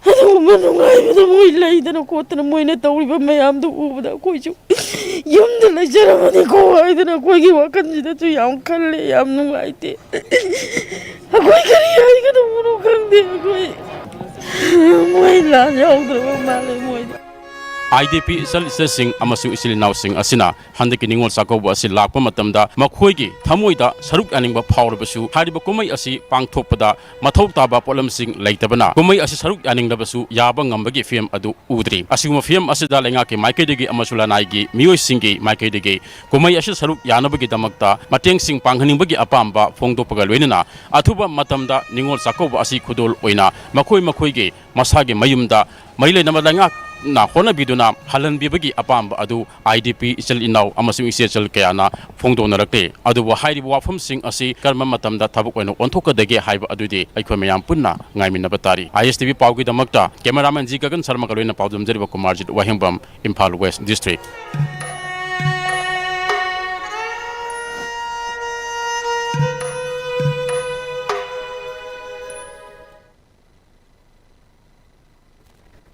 ꯑꯗꯨꯒꯨꯝꯕ ꯅꯨꯡꯉꯥꯏꯕꯗ ꯃꯣꯏ ꯂꯩꯗꯅ ꯈꯣꯠꯇꯅ ꯃꯣꯏꯅ ꯇꯧꯔꯤꯕ ꯃꯌꯥꯝꯗꯨ ꯎꯕꯗ ꯑꯩꯈꯣꯏꯁꯨ ꯌꯨꯝꯗ ꯂꯩꯖꯔꯕꯅꯤꯀꯣ ꯍꯥꯏꯗꯅ ꯑꯩꯈꯣꯏꯒꯤ ꯋꯥꯈꯜꯁꯤꯗꯁꯨ ꯌꯥꯝ ꯈꯜꯂꯦ, ꯌꯥꯝ ꯅꯨꯡꯉꯥꯏꯇꯦ꯫ ꯑꯩꯈꯣꯏ ꯀꯔꯤ ꯍꯥꯏꯒꯗꯧꯕꯅꯣ ꯈꯪꯗꯦ꯫ ꯑꯩꯈꯣꯏ ꯃꯣꯏ ꯂꯥꯟ ꯌꯥꯎꯗ꯭ꯔꯕ ꯃꯥꯜꯂꯦ ꯃꯣꯏꯗꯤ꯫ ꯑꯥꯏ ꯗꯤ ꯄꯤ ꯏꯆꯜ ꯏꯆꯦꯁꯤꯡ ꯑꯃꯁꯨꯡ ꯏꯆꯤꯜ ꯏꯅꯥꯎꯁꯤꯡ ꯑꯁꯤꯅ ꯍꯟꯗꯛꯀꯤ ꯅꯤꯉꯣꯜ ꯆꯥꯛꯀꯧꯕ ꯑꯁꯤ ꯂꯥꯛꯄ ꯃꯇꯝꯗ ꯃꯈꯣꯏꯒꯤ ꯊꯃꯣꯏꯗ ꯁꯔꯨꯛ ꯌꯥꯅꯤꯡꯕ ꯐꯥꯎꯔꯕꯁꯨ, ꯍꯥꯏꯔꯤꯕ ꯀꯨꯝꯍꯩ ꯑꯁꯤ ꯄꯥꯡꯊꯣꯛꯄꯗ ꯃꯊꯧ ꯇꯥꯕ ꯄꯣꯠꯂꯝꯁꯤꯡ ꯂꯩꯇꯕꯅ ꯀꯨꯝꯍꯩ ꯑꯁꯤ ꯁꯔꯨꯛ ꯌꯥꯅꯤꯡꯂꯕꯁꯨ ꯌꯥꯕ ꯉꯝꯕꯒꯤ ꯐꯤꯚꯝ ꯑꯗꯨ ꯎꯗ꯭ꯔꯤ꯫ ꯑꯁꯤꯒꯨꯝꯕ ꯐꯤꯚꯝ ꯑꯁꯤꯗ ꯂꯩꯉꯥꯛꯀꯤ ꯃꯥꯏꯀꯩꯗꯒꯤ ꯑꯃꯁꯨꯡ ꯂꯅꯥꯏꯒꯤ ꯃꯤꯑꯣꯏꯁꯤꯡꯒꯤ ꯃꯥꯏꯀꯩꯗꯒꯤ ꯀꯨꯝꯍꯩ ꯑꯁꯤ ꯁꯔꯨꯛ ꯌꯥꯅꯕꯒꯤꯗꯃꯛꯇ ꯃꯇꯦꯡꯁꯤꯡ ꯄꯥꯡꯍꯟꯅꯤꯡꯕꯒꯤ ꯑꯄꯥꯝꯕ ꯐꯣꯡꯗꯣꯛꯄꯒ ꯂꯣꯏꯅꯅ ꯑꯊꯨꯕ ꯃꯇꯝꯗ ꯅꯤꯉꯣꯜ ꯆꯥꯛꯀꯧꯕ ꯑꯁꯤ ꯈꯨꯗꯣꯜ ꯑꯣꯏꯅ ꯃꯈꯣꯏ ꯃꯈꯣꯏꯒꯤ ꯃꯁꯥꯒꯤ ꯃꯌꯨꯝꯗ ꯃꯔꯤ ꯂꯩꯅꯕ ꯂꯩꯉꯥꯛ ꯅ ꯍꯣꯠꯅꯕꯤꯗꯨꯅ ꯍꯜꯍꯟꯕꯤꯕꯒꯤ ꯑꯄꯥꯝꯕ ꯑꯗꯨ ꯑꯥꯏ ꯗꯤ ꯄꯤ ꯏꯆꯤꯜ ꯏꯅꯥꯎ ꯑꯃꯁꯨꯡ ꯏꯆꯦ ꯏꯆꯜ ꯀꯌꯥꯅ ꯐꯣꯡꯗꯣꯛꯅꯔꯛꯂꯦ꯫ ꯑꯗꯨꯕꯨ ꯍꯥꯏꯔꯤꯕ ꯋꯥꯐꯝꯁꯤꯡ ꯑꯁꯤ ꯀꯔꯝꯕ ꯃꯇꯝꯗ ꯊꯕꯛ ꯑꯣꯏꯅ ꯑꯣꯟꯊꯣꯛꯀꯗꯒꯦ ꯍꯥꯏꯕ ꯑꯗꯨꯗꯤ ꯑꯩꯈꯣꯏ ꯃꯌꯥꯝ ꯄꯨꯟꯅ ꯉꯥꯏꯃꯤꯟꯅꯕ ꯇꯥꯔꯤ꯫ ꯑꯥꯏ ꯑꯦꯁ T V ꯄꯥꯎꯒꯤꯗꯃꯛꯇ cameraman G Gagan ꯁꯔꯃꯒ ꯂꯣꯏꯅꯅ ꯄꯥꯎꯗꯝꯖꯔꯤꯕ ꯀꯨꯃꯥꯔꯖꯤꯠ ꯋꯥꯍꯦꯡꯕꯝ, ꯏꯝꯐꯥꯜ ꯋꯦꯁ ꯗꯤꯁꯇ꯭ꯔꯤꯛ꯫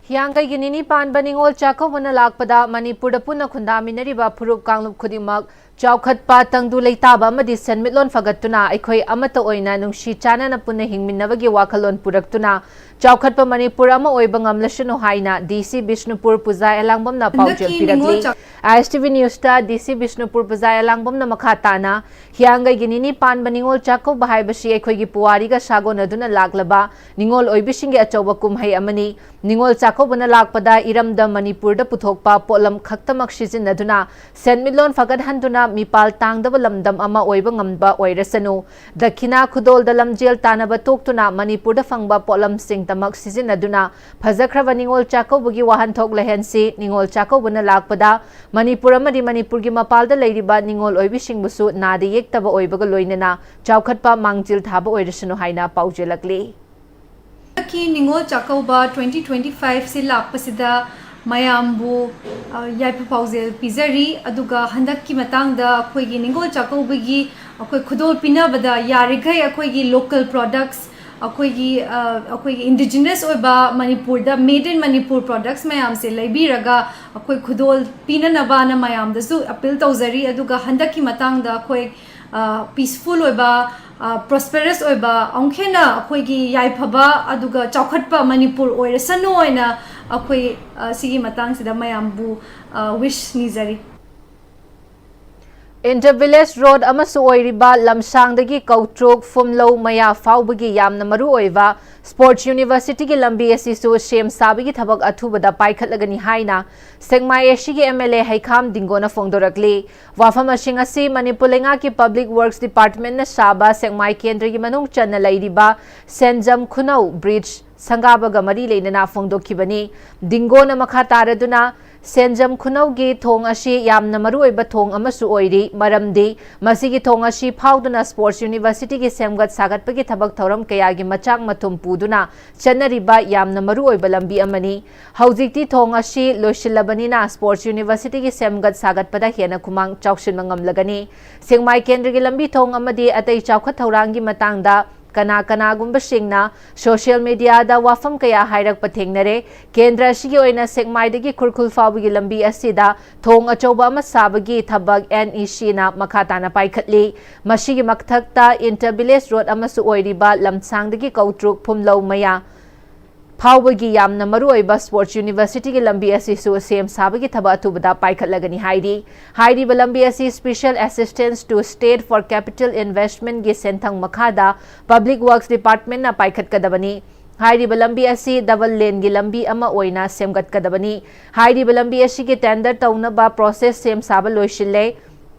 ꯍꯤꯌꯥꯡꯒꯩꯒꯤ ꯅꯤꯅꯤ ꯄꯥꯟꯕ ꯅꯤꯉꯣꯜ ꯆꯥꯛꯀꯧꯕꯅ ꯂꯥꯛꯄꯗ ꯃꯅꯤꯄꯨꯔꯗ ꯄꯨꯟꯅ ꯈꯨꯟꯗꯥꯃꯤꯟꯅꯔꯤꯕ ꯐꯨꯔꯨꯞ ꯀꯥꯡꯂꯨꯞ ꯈꯨꯗꯤꯡꯃꯛ ꯆꯥꯎꯈꯠꯄ, ꯇꯪꯗꯨ ꯂꯩꯇꯥꯕ ꯑꯃꯗꯤ ꯁꯦꯟꯃꯤꯠꯂꯣꯟ ꯐꯒꯠꯇꯨꯅ ꯑꯩꯈꯣꯏ ꯑꯃꯠꯇ ꯑꯣꯏꯅ ꯅꯨꯡꯁꯤ ꯆꯥꯟꯅꯅ ꯄꯨꯟꯅ ꯍꯤꯡꯃꯤꯟꯅꯕꯒꯤ ꯋꯥꯈꯜꯂꯣꯟ ꯄꯨꯔꯛꯇꯨꯅ ꯆꯥꯎꯈꯠꯄ ꯃꯅꯤꯄꯨꯔ ꯑꯃ ꯑꯣꯏꯕ ꯉꯝꯂꯁꯅꯨ ꯍꯥꯏꯅ ꯗꯤ ꯁꯤ ꯕꯤꯁꯅꯨꯄꯨꯔ ꯄꯨꯖꯥ ꯑꯦꯂꯥꯡꯕꯝꯅ ꯄꯥꯎꯖꯦꯜ ꯍꯟꯗꯛꯀꯤ ꯄꯤꯔꯛꯂꯤ꯫ ꯅꯤꯉꯣꯜ ꯆꯥꯛ- ꯑꯥꯏ ꯑꯦꯁ ꯇꯤ ꯚꯤ ꯅ꯭ꯌꯨꯁꯇ ꯗꯤ ꯁꯤ ꯕꯤꯁꯅꯨꯄꯨꯔ ꯄꯨꯖꯥ ꯑꯦꯂꯥꯡꯕꯝꯅ ꯃꯈꯥ ꯇꯥꯅ, ꯍꯤꯌꯥꯡꯒꯩꯒꯤ ꯅꯤꯅꯤ ꯄꯥꯟꯕ ꯅꯤꯉꯣꯜ ꯆꯥꯛꯀꯧꯕ ꯍꯥꯏꯕꯁꯤ ꯑꯩꯈꯣꯏꯒꯤ ꯄꯨꯋꯥꯔꯤꯒ ꯁꯥꯒꯣꯟꯅꯗꯨꯅ ꯂꯥꯛꯂꯕ ꯅꯤꯉꯣꯜ ꯑꯣꯏꯕꯤꯁꯤꯡꯒꯤ ꯑꯆꯧꯕ ꯀꯨꯝꯍꯩ ꯑꯃꯅꯤ꯫ ꯅꯤꯉꯣꯜ ꯆꯥꯛꯀꯧꯕꯅ ꯂꯥꯛꯄꯗ ꯏꯔꯝꯗꯝ ꯃꯅꯤꯄꯨꯔꯗ ꯄꯨꯊꯣꯛꯄ ꯄꯣꯠꯂꯝ ꯈꯛꯇꯃꯛ ꯁꯤꯖꯤꯟꯅꯗꯨꯅ ꯁꯦꯟꯃꯤꯠꯂꯣꯟ ꯐꯒꯠꯍꯟꯗꯨꯅ ꯃꯤꯄꯥꯜ ꯇꯥꯡꯗꯕ ꯂꯝꯗꯝ ꯑꯃ ꯑꯣꯏꯕ ꯉꯝꯕ ꯑꯣꯏꯔꯁꯅꯨ꯫ ꯗꯈꯤꯅꯥ ꯈꯨꯗꯣꯜꯗ ꯂꯝꯖꯦꯜ ꯇꯥꯟꯅꯕ ꯇꯣꯛꯇꯨꯅ ꯃꯅꯤꯄꯨꯔꯗ ꯐꯪꯕ ꯄꯣꯠꯂꯝꯁꯤꯡꯗꯃꯛ ꯁꯤꯖꯤꯟꯅꯗꯨꯅ ꯐꯖꯈ꯭ꯔꯕ ꯅꯤꯉꯣꯜ ꯆꯥꯛꯀꯧꯕꯒꯤ ꯋꯥꯍꯟꯊꯣꯛ ꯂꯩꯍꯟꯁꯤ꯫ ꯅꯤꯉꯣꯜ ꯆꯥꯛꯀꯧꯕꯅ ꯂꯥꯛꯄꯗ ꯃꯅꯤꯄꯨꯔ ꯑꯃꯗꯤ ꯃꯅꯤꯄꯨꯔꯒꯤ ꯃꯄꯥꯜꯗ ꯂꯩꯔꯤꯕ ꯅꯤꯉꯣꯜ ꯑꯣꯏꯕꯤꯁꯤꯡꯕꯨꯁꯨ ꯅꯥꯗ ꯌꯦꯛꯇꯕ ꯑꯣꯏꯕꯒ ꯂꯣꯏꯅꯅ ꯆꯥꯎꯈꯠꯄ ꯃꯥꯡꯖꯤꯜ ꯊꯥꯕ ꯑꯣꯏꯔꯁꯅꯨ ꯍꯥꯏꯅ ꯄꯥꯎꯖꯦꯜꯂꯛꯂꯤ꯫ ꯍꯟꯗꯛꯀꯤ Ningol Chakkouba twenty twenty five ꯁꯤ ꯂꯥꯛꯄꯁꯤꯗ ꯃꯌꯥꯝꯕꯨ, ꯑ, ꯌꯥꯏꯐ ꯄꯥꯎꯖꯦꯜ ꯄꯤꯖꯔꯤ꯫ ꯑꯗꯨꯒ ꯍꯟꯗꯛꯀꯤ ꯃꯇꯥꯡꯗ ꯑꯩꯈꯣꯏꯒꯤ ꯅꯤꯉꯣꯜ ꯆꯥꯛꯀꯧꯕꯒꯤ ꯑꯩꯈꯣꯏ ꯈꯨꯗꯣꯜ ꯄꯤꯅꯕꯗ ꯌꯥꯔꯤꯈꯩ ꯑꯩꯈꯣꯏꯒꯤ local products, ꯑꯩꯈꯣꯏꯒꯤ, ꯑ, ꯑꯩꯈꯣꯏꯒꯤ indigenous ꯑꯣꯏꯕ ꯃꯅꯤꯄꯨꯔꯗ made in Manipur products ꯃꯌꯥꯝꯁꯦ ꯂꯩꯕꯤꯔꯒ ꯑꯩꯈꯣꯏ ꯈꯨꯗꯣꯜ ꯄꯤꯅꯅꯕꯅ ꯃꯌꯥꯝꯗꯁꯨ appeal ꯇꯧꯖꯔꯤ꯫ ꯑꯗꯨꯒ ꯍꯟꯗꯛꯀꯤ ꯃꯇꯥꯡꯗ ꯑꯩꯈꯣꯏ, ꯑ, peaceful ꯑꯣꯏꯕ, ꯑ, prosperous ꯑꯣꯏꯕ, ꯑꯃꯨꯛ ꯍꯦꯟꯅ ꯑꯩꯈꯣꯏꯒꯤ ꯌꯥꯏꯐꯕ ꯑꯗꯨꯒ ꯆꯥꯎꯈꯠꯄ ꯃꯅꯤꯄꯨꯔ ꯑꯣꯏꯔꯁꯅꯨ ꯍꯥꯏꯅ ꯑꯩꯈꯣꯏ, ꯑ, ꯁꯤꯒꯤ ꯃꯇꯥꯡꯁꯤꯗ ꯃꯌꯥꯝꯕꯨ, ꯑ, wish ꯅꯤꯖꯔꯤ꯫ Inter Village Road ꯑꯃꯁꯨ ꯑꯣꯏꯔꯤꯕ ꯂꯝꯁꯥꯡꯗꯒꯤ ꯀꯧꯇ꯭ꯔꯨꯛ, ꯐꯨꯝꯂꯧ, ꯃꯌꯥ ꯐꯥꯎꯕꯒꯤ ꯌꯥꯝꯅ ꯃꯔꯨ ꯑꯣꯏꯕ Sports University ꯒꯤ ꯂꯝꯕꯤ ꯑꯁꯤꯁꯨ ꯁꯦꯝ ꯁꯥꯕꯒꯤ ꯊꯕꯛ ꯑꯊꯨꯕꯗ ꯄꯥꯏꯈꯠꯂꯒꯅꯤ ꯍꯥꯏꯅ ꯁꯦꯛꯃꯥꯏ ꯑꯦ ꯁꯤ ꯒꯤ ꯑꯦꯝ ꯑꯦꯜ ꯑꯦ ꯍꯩꯈꯥꯝ ꯗꯤꯡꯒꯣꯅ ꯐꯣꯡꯗꯣꯔꯛꯂꯤ꯫ ꯋꯥꯐꯝ ꯑꯁꯤꯡ ꯑꯁꯤ ꯃꯅꯤꯄꯨꯔ ꯂꯩꯉꯥꯛꯀꯤ Public Works Department ꯅ ꯁꯥꯕ ꯁꯦꯛꯃꯥꯏ ꯀꯦꯟꯗ꯭ꯔꯒꯤ ꯃꯅꯨꯡ ꯆꯟꯅ ꯂꯩꯔꯤꯕ ꯁꯦꯟꯖꯝ ꯈꯨꯅꯧ bridge ꯁꯪꯒꯥꯕꯒ ꯃꯔꯤ ꯂꯩꯅꯅ ꯐꯣꯡꯗꯣꯛꯈꯤꯕꯅꯤ꯫ ꯗꯤꯡꯒꯣꯅ ꯃꯈꯥ ꯇꯥꯔꯗꯨꯅ, ꯁꯦꯟꯖꯝ ꯈꯨꯅꯧꯒꯤ ꯊꯣꯡ ꯑꯁꯤ ꯌꯥꯝꯅ ꯃꯔꯨꯑꯣꯏꯕ ꯊꯣꯡ ꯑꯃꯁꯨ ꯑꯣꯏꯔꯤ, ꯃꯔꯝꯗꯤ ꯃꯁꯤꯒꯤ ꯊꯣꯡ ꯑꯁꯤ ꯐꯥꯎꯗꯨꯅ Sports Universityꯒꯤ ꯁꯦꯝꯒꯠ ꯁꯥꯒꯠꯄꯒꯤ ꯊꯕꯛ ꯊꯧꯔꯝ ꯀꯌꯥꯒꯤ ꯃꯆꯥꯛ ꯃꯊꯨꯝ ꯄꯨꯗꯨꯅ ꯆꯠꯅꯔꯤꯕ ꯌꯥꯝꯅ ꯃꯔꯨꯑꯣꯏꯕ ꯂꯝꯕꯤ ꯑꯃꯅꯤ꯫ ꯍꯧꯖꯤꯛꯇꯤ ꯊꯣꯡ ꯑꯁꯤ ꯂꯣꯏꯁꯤꯜꯂꯕꯅꯤꯅ Sports Universityꯒꯤ ꯁꯦꯝꯒꯠ ꯁꯥꯒꯠꯄꯗ ꯍꯦꯟꯅ ꯈꯨꯃꯥꯡ ꯆꯥꯎꯁꯤꯟꯕ ꯉꯝꯂꯒꯅꯤ꯫ ꯁꯦꯛꯃꯥꯏ ꯀꯦꯟꯗ꯭ꯔꯒꯤ ꯂꯝꯕꯤ ꯊꯣꯡ ꯑꯃꯗꯤ ꯑꯇꯩ ꯆꯥꯎꯈꯠ ꯊꯧꯔꯥꯡꯒꯤ ꯃꯇꯥꯡꯗ ꯀꯅꯥ ꯀꯅꯥꯒꯨꯝꯕꯁꯤꯡꯅ social mediaꯗ ꯋꯥꯐꯝ ꯀꯌꯥ ꯍꯥꯏꯔꯛꯄ ꯊꯦꯡꯅꯔꯦ꯫ ꯀꯦꯟꯗ꯭ꯔ ꯑꯁꯤꯒꯤ ꯑꯣꯏꯅ ꯁꯦꯛꯃꯥꯏꯗꯒꯤ ꯈꯨꯔꯈꯨꯜ ꯐꯥꯎꯕꯒꯤ ꯂꯝꯕꯤ ꯑꯁꯤꯗ ꯊꯣꯡ ꯑꯆꯧꯕ ꯑꯃ ꯁꯥꯕꯒꯤ ꯊꯕꯛ NECꯅ ꯃꯈꯥ ꯇꯥꯅ ꯄꯥꯏꯈꯠꯂꯤ꯫ ꯃꯁꯤꯒꯤ ꯃꯊꯛꯇ inter village road ꯑꯃꯁꯨ ꯑꯣꯏꯔꯤꯕ ꯂꯝꯁꯥꯡꯗꯒꯤ ꯀꯧꯇ꯭ꯔꯨꯛ ꯐꯨꯝꯂꯧ ꯃꯌꯥ ꯐꯥꯎꯕꯒꯤ ꯌꯥꯝꯅ ꯃꯔꯨꯑꯣꯏꯕ Sports Universityꯒꯤ ꯂꯝꯕꯤ ꯑꯁꯤꯁꯨ ꯁꯦꯝ ꯁꯥꯕꯒꯤ ꯊꯕꯛ ꯑꯊꯨꯕꯗ ꯄꯥꯏꯈꯠꯂꯒꯅꯤ ꯍꯥꯏꯔꯤ꯫ ꯍꯥꯏꯔꯤꯕ ꯂꯝꯕꯤ ꯑꯁꯤ Special Assistance to State for Capital Investmentꯒꯤ ꯁꯦꯟꯊꯪ ꯃꯈꯥꯗ Public Works Departmentꯅ ꯄꯥꯏꯈꯠꯀꯗꯕꯅꯤ꯫ ꯍꯥꯏꯔꯤꯕ ꯂꯝꯕꯤ ꯑꯁꯤ double laneꯒꯤ ꯂꯝꯕꯤ ꯑꯃ ꯑꯣꯏꯅ ꯁꯦꯝꯒꯠꯀꯗꯕꯅꯤ꯫ ꯍꯥꯏꯔꯤꯕ ꯂꯝꯕꯤ ꯑꯁꯤꯒꯤ tender ꯇꯧꯅꯕ process ꯁꯦꯝ ꯁꯥꯕ ꯂꯣꯏꯁꯤꯜꯂꯦ꯫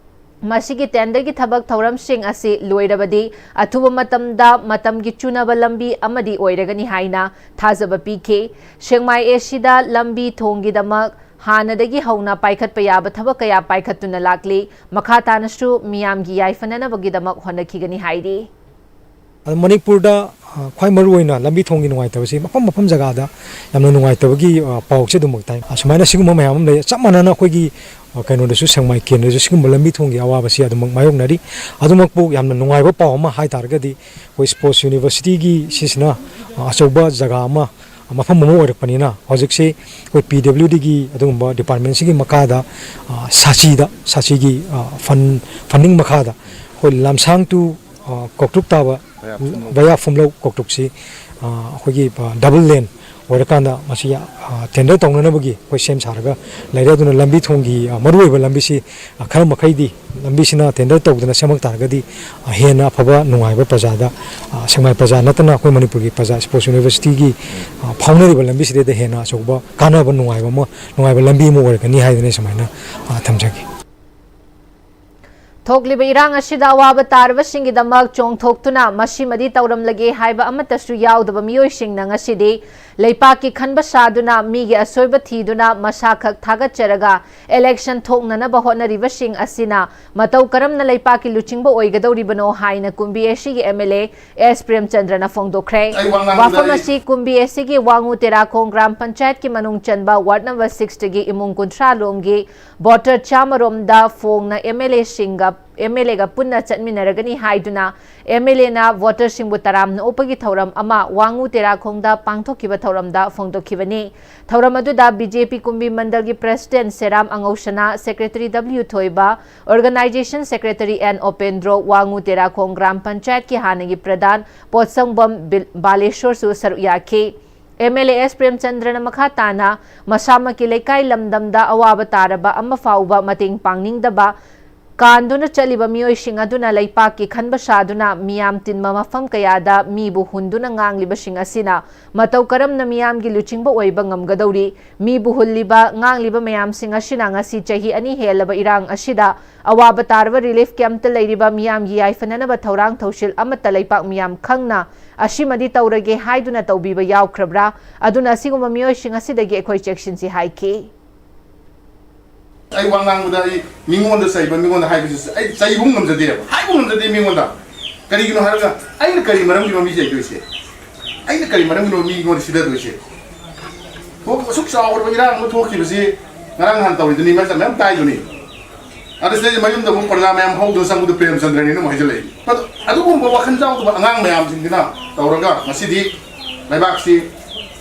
ꯃꯁꯤꯒꯤ tenderꯒꯤ ꯊꯕꯛ ꯊꯧꯔꯝꯁꯤꯡ ꯑꯁꯤ ꯂꯣꯏꯔꯕꯗꯤ ꯑꯊꯨꯕ ꯃꯇꯝꯗ ꯃꯇꯝꯒꯤ ꯆꯨꯅꯕ ꯂꯝꯕꯤ ꯑꯃꯗꯤ ꯑꯣꯏꯔꯒꯅꯤ ꯍꯥꯏꯅ ꯊꯥꯖꯕ ꯄꯤꯈꯤ꯫ ꯁꯦꯛꯃꯥꯏ ACꯗ ꯂꯝꯕꯤ ꯊꯣꯡꯒꯤꯗꯃꯛ ꯍꯥꯟꯅꯗꯒꯤ ꯍꯧꯅ ꯄꯥꯏꯈꯠꯄ ꯌꯥꯕ ꯊꯕꯛ ꯀꯌꯥ ꯄꯥꯏꯈꯠꯇꯨꯅ ꯂꯥꯛꯂꯤ꯫ ꯃꯈꯥ ꯇꯥꯅꯁꯨ ꯃꯤꯌꯥꯝꯒꯤ ꯌꯥꯏꯐꯅꯅꯕꯒꯤꯗꯃꯛ ꯍꯣꯠꯅꯈꯤꯒꯅꯤ ꯍꯥꯏꯔꯤ꯫ ꯑꯗꯣ ꯃꯅꯤꯄꯨꯔꯗ, ꯑ, ꯈ꯭ꯋꯥꯏ ꯃꯔꯨꯑꯣꯏꯅ ꯂꯝꯕꯤ ꯊꯣꯡꯒꯤ ꯅꯨꯡꯉꯥꯏꯇꯕꯁꯤ ꯃꯐꯝ ꯃꯐꯝ ꯖꯒꯥꯗ ꯌꯥꯝꯅ ꯅꯨꯡꯉꯥꯏꯇꯕꯒꯤ, ꯑ, ꯄꯥꯎꯁꯦ ꯑꯗꯨꯃꯛ ꯇꯥꯏ꯫ ꯑꯁꯨꯃꯥꯏꯅ ꯁꯤꯒꯨꯝꯕ ꯃꯌꯥꯝ ꯑꯃ ꯂꯩ꯫ ꯆꯞ ꯃꯥꯟꯅꯅ ꯑꯩꯈꯣꯏꯒꯤ, ꯑ, ꯀꯩꯅꯣꯗꯁꯨ, ꯁꯦꯛꯃꯥꯏ ꯀꯦꯟꯗ꯭ꯔꯗꯁꯨ ꯁꯤꯒꯨꯝꯕ ꯂꯝꯕꯤ ꯊꯣꯡꯒꯤ ꯑꯋꯥꯕꯁꯤ ꯑꯗꯨꯃꯛ ꯃꯥꯌꯣꯛꯅꯔꯤ꯫ ꯑꯗꯨꯃꯛꯄꯨ ꯌꯥꯝꯅ ꯅꯨꯡꯉꯥꯏꯕ ꯄꯥꯎ ꯑꯃ ꯍꯥꯏ ꯇꯥꯔꯒꯗꯤ, ꯑꯩꯈꯣꯏ Sports Universityꯒꯤ ꯁꯤꯁꯤꯅ, ꯑ, ꯑꯆꯧꯕ ꯖꯒꯥ ꯑꯃ, ꯑ, ꯃꯐꯝ ꯑꯃ ꯑꯣꯏꯔꯛꯄꯅꯤꯅ, ꯍꯧꯖꯤꯛꯁꯤ ꯑꯩꯈꯣꯏ PWDꯒꯤ ꯑꯗꯨꯒꯨꯝꯕ departmentꯁꯤꯒꯤ ꯃꯈꯥꯗ, ꯑ, ꯁꯥꯆꯤꯗ, ꯁꯥꯆꯤꯒꯤ, ꯑ, fund, funding ꯃꯈꯥꯗ ꯑꯩꯈꯣꯏ ꯂꯝꯁꯥꯡ to, ꯑ, ꯀꯧꯇ꯭ꯔꯨꯛ ꯇꯥꯕ, ꯚꯌꯥ ꯐꯨꯝꯂꯧ ꯀꯧꯇ꯭ꯔꯨꯛꯁꯤ, ꯑ, ꯑꯩꯈꯣꯏꯒꯤ, ꯑ, double lane ꯑꯣꯏꯔꯀꯥꯟꯗ ꯃꯁꯤ, ꯑ, tender ꯇꯧꯅꯅꯕꯒꯤ ꯑꯩꯈꯣꯏ ꯁꯦꯝ ꯁꯥꯔꯒ ꯂꯩꯔꯦ꯫ ꯑꯗꯨꯅ ꯂꯝꯕꯤ ꯊꯣꯡꯒꯤ, ꯑ, ꯃꯔꯨꯑꯣꯏꯕ ꯂꯝꯕꯤꯁꯤ, ꯑ, ꯈꯔ ꯃꯈꯩꯗꯤ ꯂꯝꯕꯤꯁꯤꯅ tender ꯇꯧꯗꯅ ꯁꯦꯝꯃꯛ ꯇꯥꯔꯒꯗꯤ, ꯑ, ꯍꯦꯟꯅ ꯑꯐꯕ ꯅꯨꯡꯉꯥꯏꯕ ꯄ꯭ꯔꯖꯥꯗ, ꯑ, ꯁꯦꯛꯃꯥꯏ ꯄ꯭ꯔꯖꯥ ꯅꯠꯇꯅ ꯑꯩꯈꯣꯏ ꯃꯅꯤꯄꯨꯔꯒꯤ ꯄ꯭ꯔꯖꯥ, Sports Universityꯒꯤ, ꯑ, ꯐꯥꯎꯅꯔꯤꯕ ꯂꯝꯕꯤꯁꯤꯗꯩꯗ ꯍꯦꯟꯅ ꯑꯆꯧꯕ ꯀꯥꯟꯅꯕ ꯅꯨꯡꯉꯥꯏꯕ ꯑꯃ, ꯅꯨꯡꯉꯥꯏꯕ ꯂꯝꯕꯤ ꯑꯃ ꯑꯣꯏꯔꯛꯀꯅꯤ ꯍꯥꯏꯗꯅ ꯑꯩ ꯁꯨꯃꯥꯏꯅ, ꯑ, ꯊꯝꯖꯒꯦ꯫ ꯊꯣꯛꯂꯤꯕ ꯏꯔꯥꯡ ꯑꯁꯤꯗ ꯑꯋꯥꯕ ꯇꯥꯔꯕꯁꯤꯡꯒꯤꯗꯃꯛ ꯆꯣꯡꯊꯣꯛꯇꯨꯅ ꯃꯁꯤꯃꯗꯤ ꯇꯧꯔꯝꯂꯒꯦ ꯍꯥꯏꯕ ꯑꯃꯠꯇꯁꯨ ꯌꯥꯎꯗꯕ ꯃꯤꯑꯣꯏꯁꯤꯡꯅ ꯉꯁꯤꯗꯤ ꯂꯩꯄꯥꯛꯀꯤ ꯈꯟꯕ ꯁꯥꯗꯨꯅ ꯃꯤꯒꯤ ꯑꯁꯣꯏꯕ ꯊꯤꯗꯨꯅ ꯃꯁꯥꯈꯛ ꯊꯥꯒꯠꯆꯔꯒ election ꯊꯣꯛꯅꯅꯕ ꯍꯣꯠꯅꯔꯤꯕꯁꯤꯡ ꯑꯁꯤꯅ ꯃꯇꯧ ꯀꯔꯝꯅ ꯂꯩꯄꯥꯛꯀꯤ ꯂꯨꯆꯤꯡꯕ ꯑꯣꯏꯒꯗꯧꯔꯤꯕꯅꯣ ꯍꯥꯏꯅ ꯀꯨꯝꯕꯤ ꯑꯦꯁꯤꯒꯤ MLA ꯑꯦꯁ ꯄ꯭ꯔꯦꯝꯆꯟꯗ꯭ꯔꯅ ꯐꯣꯡꯗꯣꯛꯈ꯭ꯔꯦ꯫ ꯑꯩ ꯋꯥ ꯉꯥꯡꯕꯗ ꯋꯥꯐꯝ ꯑꯩ ꯑꯁꯤ ꯀꯨꯝꯕꯤ ꯑꯦꯁꯤꯒꯤ ꯋꯥꯉꯨ ꯇꯦꯔꯥꯈꯣꯡ ꯒ꯭ꯔꯥꯝ ꯄꯟꯆꯥꯌꯠꯀꯤ ꯃꯅꯨꯡ ꯆꯟꯕ ward number six ꯇꯒꯤ ꯏꯃꯨꯡ ꯀꯨꯟꯊ꯭ꯔꯥ ꯂꯣꯝꯒꯤ voter ꯆꯥꯝꯃꯔꯣꯝꯗ ꯐꯣꯡꯅ MLAꯁꯤꯡꯒ MLAꯒ ꯄꯨꯟꯅ ꯆꯠꯃꯤꯟꯅꯔꯒꯅꯤ ꯍꯥꯏꯗꯨꯅ MLAꯅ voterꯁꯤꯡꯕꯨ ꯇꯔꯥꯝꯅ ꯑꯣꯛꯄꯒꯤ ꯊꯧꯔꯝ ꯑꯃ ꯋꯥꯉꯨ ꯇꯦꯔꯥꯈꯣꯡꯗ ꯄꯥꯡꯊꯣꯛꯈꯤꯕ ꯊꯧꯔꯝꯗ ꯐꯣꯡꯗꯣꯛꯈꯤꯕꯅꯤ꯫ ꯊꯧꯔꯝ ꯑꯗꯨꯗ BJP ꯀꯨꯝꯕꯤ ꯃꯟꯗꯜꯒꯤ president ꯁꯦꯔꯥꯝ ꯑꯉꯧꯁꯅꯥ, secretary W ꯊꯣꯏꯕ, organization secretary N ꯑꯣꯄꯦꯟꯗ꯭ꯔꯣ, ꯋꯥꯉꯨ ꯇꯦꯔꯥꯈꯣꯡ ꯒ꯭ꯔꯥꯝ ꯄꯟꯆꯥꯌꯠꯀꯤ ꯍꯥꯟꯅꯒꯤ ꯄ꯭ꯔꯙꯥꯟ ꯄꯣꯠꯁꯪꯕꯝ ꯕꯤꯜ-, ꯕꯥꯂꯦꯁꯣꯔꯁꯨ ꯁꯔꯨꯛ ꯌꯥꯈꯤ꯫ MLA ꯑꯦꯁ ꯄ꯭ꯔꯦꯝꯆꯟꯗ꯭ꯔꯅ ꯃꯈꯥ ꯇꯥꯅ ꯃꯁꯥꯃꯛꯀꯤ ꯂꯩꯀꯥꯏ ꯂꯝꯗꯝꯗ ꯑꯋꯥꯕ ꯇꯥꯔꯕ ꯑꯃ ꯐꯥꯎꯕ ꯃꯇꯦꯡ ꯄꯥꯡꯅꯤꯡꯗꯕ, ꯀꯥꯟꯗꯨꯅ ꯆꯠꯂꯤꯕ ꯃꯤꯑꯣꯏꯁꯤꯡ ꯑꯗꯨꯅ ꯂꯩꯄꯥꯛꯀꯤ ꯈꯟꯕ ꯁꯥꯗꯨꯅ ꯃꯤꯌꯥꯝ ꯇꯤꯟꯕ ꯃꯐꯝ ꯀꯌꯥꯗ ꯃꯤꯕꯨ ꯍꯨꯟꯗꯨꯅ ꯉꯥꯡꯂꯤꯕꯁꯤꯡ ꯑꯁꯤꯅ ꯃꯇꯧ ꯀꯔꯝꯅ ꯃꯤꯌꯥꯝꯒꯤ ꯂꯨꯆꯤꯡꯕ ꯑꯣꯏꯕ ꯉꯝꯒꯗꯧꯔꯤ? ꯃꯤꯕꯨ ꯍꯨꯜꯂꯤꯕ, ꯉꯥꯡꯂꯤꯕ ꯃꯌꯥꯝꯁꯤꯡ ꯑꯁꯤꯅ ꯉꯁꯤ ꯆꯍꯤ ꯑꯅꯤ ꯍꯦꯜꯂꯕ ꯏꯔꯥꯡ ꯑꯁꯤꯗ ꯑꯋꯥꯕ ꯇꯥꯔꯕ relief campꯇ ꯂꯩꯔꯤꯕ ꯃꯤꯌꯥꯝꯒꯤ ꯌꯥꯏꯐꯅꯅꯕ ꯊꯧꯔꯥꯡ ꯊꯧꯁꯤꯜ ꯑꯃꯠꯇ ꯂꯩꯄꯥꯛ ꯃꯤꯌꯥꯝ ꯈꯪꯅ ꯑꯁꯤꯃꯗꯤ ꯇꯧꯔꯒꯦ ꯍꯥꯏꯗꯨꯅ ꯇꯧꯕꯤꯕ ꯌꯥꯎꯈ꯭ꯔꯕ꯭ꯔꯥ? ꯑꯗꯨꯅ ꯑꯁꯤꯒꯨꯝꯕ ꯃꯤꯑꯣꯏꯁꯤꯡ ꯑꯁꯤꯗꯒꯤ ꯑꯩꯈꯣꯏ ꯆꯦꯛꯁꯤꯟꯁꯤ ꯍꯥꯏꯈꯤ꯫ ꯑꯩ ꯋꯥ ꯉꯥꯡꯕꯗ ꯑꯩ ꯃꯤꯉꯣꯟꯗ ꯆꯩꯕ, ꯃꯤꯉꯣꯟꯗ ꯍꯥꯏꯕꯁꯤ ꯑꯩ ꯆꯩꯕ ꯉꯝꯖꯗꯦꯕ, ꯍꯥꯏꯕ ꯉꯝꯖꯗꯦ ꯃꯤꯉꯣꯟꯗ꯫ ꯀꯔꯤꯒꯤꯅꯣ ꯍꯥꯏꯔꯒ ꯑꯩꯅ ꯀꯔꯤ ꯃꯔꯝꯒꯤꯅꯣ ꯃꯤ ꯆꯩꯗꯣꯏꯁꯦ? ꯑꯩꯅ ꯀꯔꯤ ꯃꯔꯝꯒꯤꯅꯣ ꯃꯤꯉꯣꯟꯗ ꯁꯤꯗꯗꯣꯏꯁꯦ? ꯊꯣꯛ-, ꯑꯁꯨꯛ ꯆꯥꯎꯔꯕ ꯏꯔꯥꯡ ꯑꯃ ꯊꯣꯛꯈꯤꯕꯁꯤ ꯉꯔꯥꯡ ꯅꯍꯥꯟ ꯇꯧꯔꯤꯗꯨꯅꯤ, ꯃꯌꯥꯝ ꯇꯥꯏꯗꯨꯅꯤ꯫ ꯑꯗ ꯁꯤꯗꯩꯁꯤꯗ ꯃꯌꯨꯝꯗ ꯑꯃꯨꯛ ꯄ꯭ꯔꯖꯥ ꯃꯌꯥꯝ ꯍꯧꯗꯨꯅ ꯆꯪꯕꯗ ꯄ꯭ꯔꯦꯝꯆꯟꯗ꯭ꯔꯅꯤꯅ ꯑꯃꯨꯛ ꯍꯥꯏꯖꯜꯂꯛꯏ꯫ ꯑꯗꯨ, ꯑꯗꯨꯒꯨꯝꯕ ꯋꯥꯈꯜ ꯌꯥꯎꯗꯕ ꯑꯉꯥꯡ ꯃꯌꯥꯝꯁꯤꯡꯁꯤꯅ ꯇꯧꯔꯒ ꯉꯁꯤꯗꯤ ꯂꯩꯕꯥꯛꯁꯤ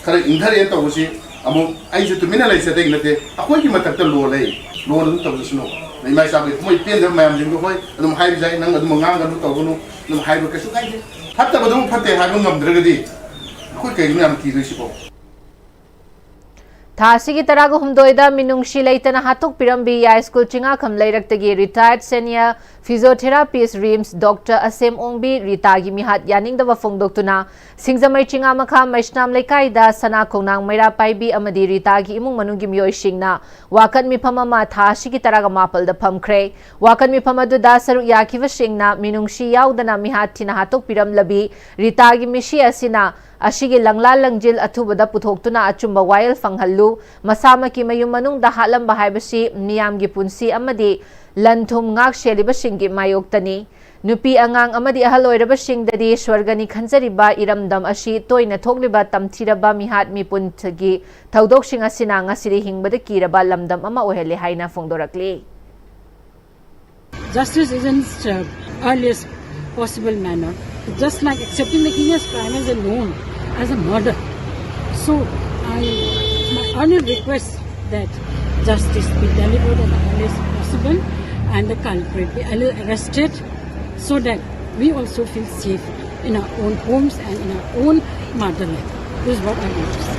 ꯈꯔ ꯏꯪꯊꯔꯛꯑꯦꯅ ꯇꯧꯕꯁꯤ ꯑꯃꯨꯛ ꯑꯩꯁꯨ ꯇꯨꯃꯤꯟꯅ ꯂꯩꯁꯦ ꯑꯇꯩꯒꯤ ꯅꯠꯇꯦ, ꯑꯩꯈꯣꯏꯒꯤ ꯃꯊꯛꯇ ꯂꯣꯜꯂꯦ, ꯂꯣꯜ ꯑꯗꯨꯝ ꯇꯧꯖꯁꯅꯨ꯫ ꯏꯃꯥ ꯏꯆꯥꯈꯣꯏ ꯊꯃꯣꯏ ꯄꯦꯟꯗꯕ ꯃꯌꯥꯝꯁꯤꯡꯗꯣ ꯍꯣꯏ ꯑꯗꯨꯝ ꯍꯥꯏꯕ ꯌꯥꯏ, ꯅꯪ ꯑꯗꯨꯝ ꯉꯥꯡꯒꯅꯨ ꯇꯧꯒꯅꯨ ꯑꯗꯨꯝ ꯍꯥꯏꯕ ꯀꯩꯁꯨ ꯀꯥꯏꯗꯦ꯫ ꯐꯠꯇꯕꯗꯨꯕꯨ ꯐꯠꯇꯦ ꯍꯥꯏꯕ ꯉꯝꯗ꯭ꯔꯒꯗꯤ ꯑꯩꯈꯣꯏ ꯀꯩꯒꯤꯅꯣ ꯌꯥꯝ ꯀꯤꯗꯣꯏꯁꯤꯕꯣ? ꯊꯥ ꯑꯁꯤꯒꯤ ꯇꯔꯥꯒ ꯍꯨꯝꯗꯣꯏꯗ ꯃꯤꯅꯨꯡꯁꯤ ꯂꯩꯇꯅ ꯍꯥꯠꯇꯣꯛꯄꯤꯔꯝꯕꯤ ꯌꯥꯏꯁ꯭ꯀꯨꯜ Chingakham ꯂꯩꯔꯛꯇꯒꯤ retired senior physiotherapist RIMS Doctor ꯑꯁꯦꯝ ꯑꯣꯡꯕꯤ ꯔꯤꯇꯥꯒꯤ ꯃꯤꯍꯥꯠ ꯌꯥꯅꯤꯡꯗꯕ ꯐꯣꯡꯗꯣꯛꯇꯨꯅ ꯁꯤꯡꯖꯃꯩ ꯆꯤꯡꯉꯥꯃꯈꯥ ꯃꯩꯁꯅꯥꯝ ꯂꯩꯀꯥꯏꯗ ꯁꯅꯥ ꯈꯣꯡꯅꯥꯡ ꯃꯩꯔꯥ ꯄꯥꯏꯕꯤ ꯑꯃꯗꯤ ꯔꯤꯇꯥꯒꯤ ꯏꯃꯨꯡ ꯃꯅꯨꯡꯒꯤ ꯃꯤꯑꯣꯏꯁꯤꯡꯅ ꯋꯥꯀꯠ ꯃꯤꯐꯝ ꯑꯃ ꯊꯥ ꯑꯁꯤꯒꯤ ꯇꯔꯥꯒ ꯃꯥꯄꯜꯗ ꯐꯝꯈ꯭ꯔꯦ꯫ ꯋꯥꯀꯠ ꯃꯤꯐꯝ ꯑꯗꯨꯗ ꯁꯔꯨꯛ ꯌꯥꯈꯤꯕꯁꯤꯡꯅ ꯃꯤꯅꯨꯡꯁꯤ ꯌꯥꯎꯗꯅ ꯃꯤꯍꯥꯠ ꯊꯤꯅ ꯍꯥꯠꯇꯣꯛꯄꯤꯔꯝꯂꯕꯤ ꯔꯤꯇꯥꯒꯤ ꯃꯤꯁꯤ ꯑꯁꯤꯅ ꯑꯁꯤꯒꯤ ꯂꯪꯂꯥ ꯂꯪꯖꯤꯜ ꯑꯊꯨꯕꯗ ꯄꯨꯊꯣꯛꯇꯨꯅ ꯑꯆꯨꯝꯕ ꯋꯥꯌꯦꯜ ꯐꯪꯍꯜꯂꯨ꯫ ꯃꯁꯥꯃꯛꯀꯤ ꯃꯌꯨꯝ ꯃꯅꯨꯡꯗ ꯍꯥꯠꯂꯝꯕ ꯍꯥꯏꯕꯁꯤ ꯃꯤꯌꯥꯝꯒꯤ ꯄꯨꯟꯁꯤ ꯑꯃꯗꯤ ꯂꯟ ꯊꯨꯝ ꯉꯥꯛ ꯁꯦꯜꯂꯤꯕꯁꯤꯡꯒꯤ ꯃꯥꯌꯣꯛꯇꯅꯤ꯫ ꯅꯨꯄꯤ ꯑꯉꯥꯡ ꯑꯃꯗꯤ ꯑꯍꯜ ꯑꯣꯏꯔꯕꯁꯤꯡꯗꯗꯤ ꯁ꯭ꯋꯔꯒꯅꯤ ꯈꯟꯖꯔꯤꯕ ꯏꯔꯝꯗꯝ ꯑꯁꯤ ꯇꯣꯏꯅ ꯊꯣꯛꯂꯤꯕ ꯇꯝꯊꯤꯔꯕ ꯃꯤꯍꯥꯠ ꯃꯤꯄꯨꯟꯒꯤ ꯊꯧꯗꯣꯛꯁꯤꯡ ꯑꯁꯤꯅ ꯉꯁꯤꯗꯤ ꯍꯤꯡꯕꯗ ꯀꯤꯔꯕ ꯂꯝꯗꯝ ꯑꯃ ꯑꯣꯏꯍꯜꯂꯦ ꯍꯥꯏꯅ ꯐꯣꯡꯗꯣꯔꯛꯂꯤ꯫ Justice isn't served earliest possible manner, just like accepting the heinous crime as a known, as a murder. So, I, my earnest request that justice be delivered at the earliest possible and the culprit be arrested, so that we also feel safe in our own homes and in our own motherland. This is what I want to say.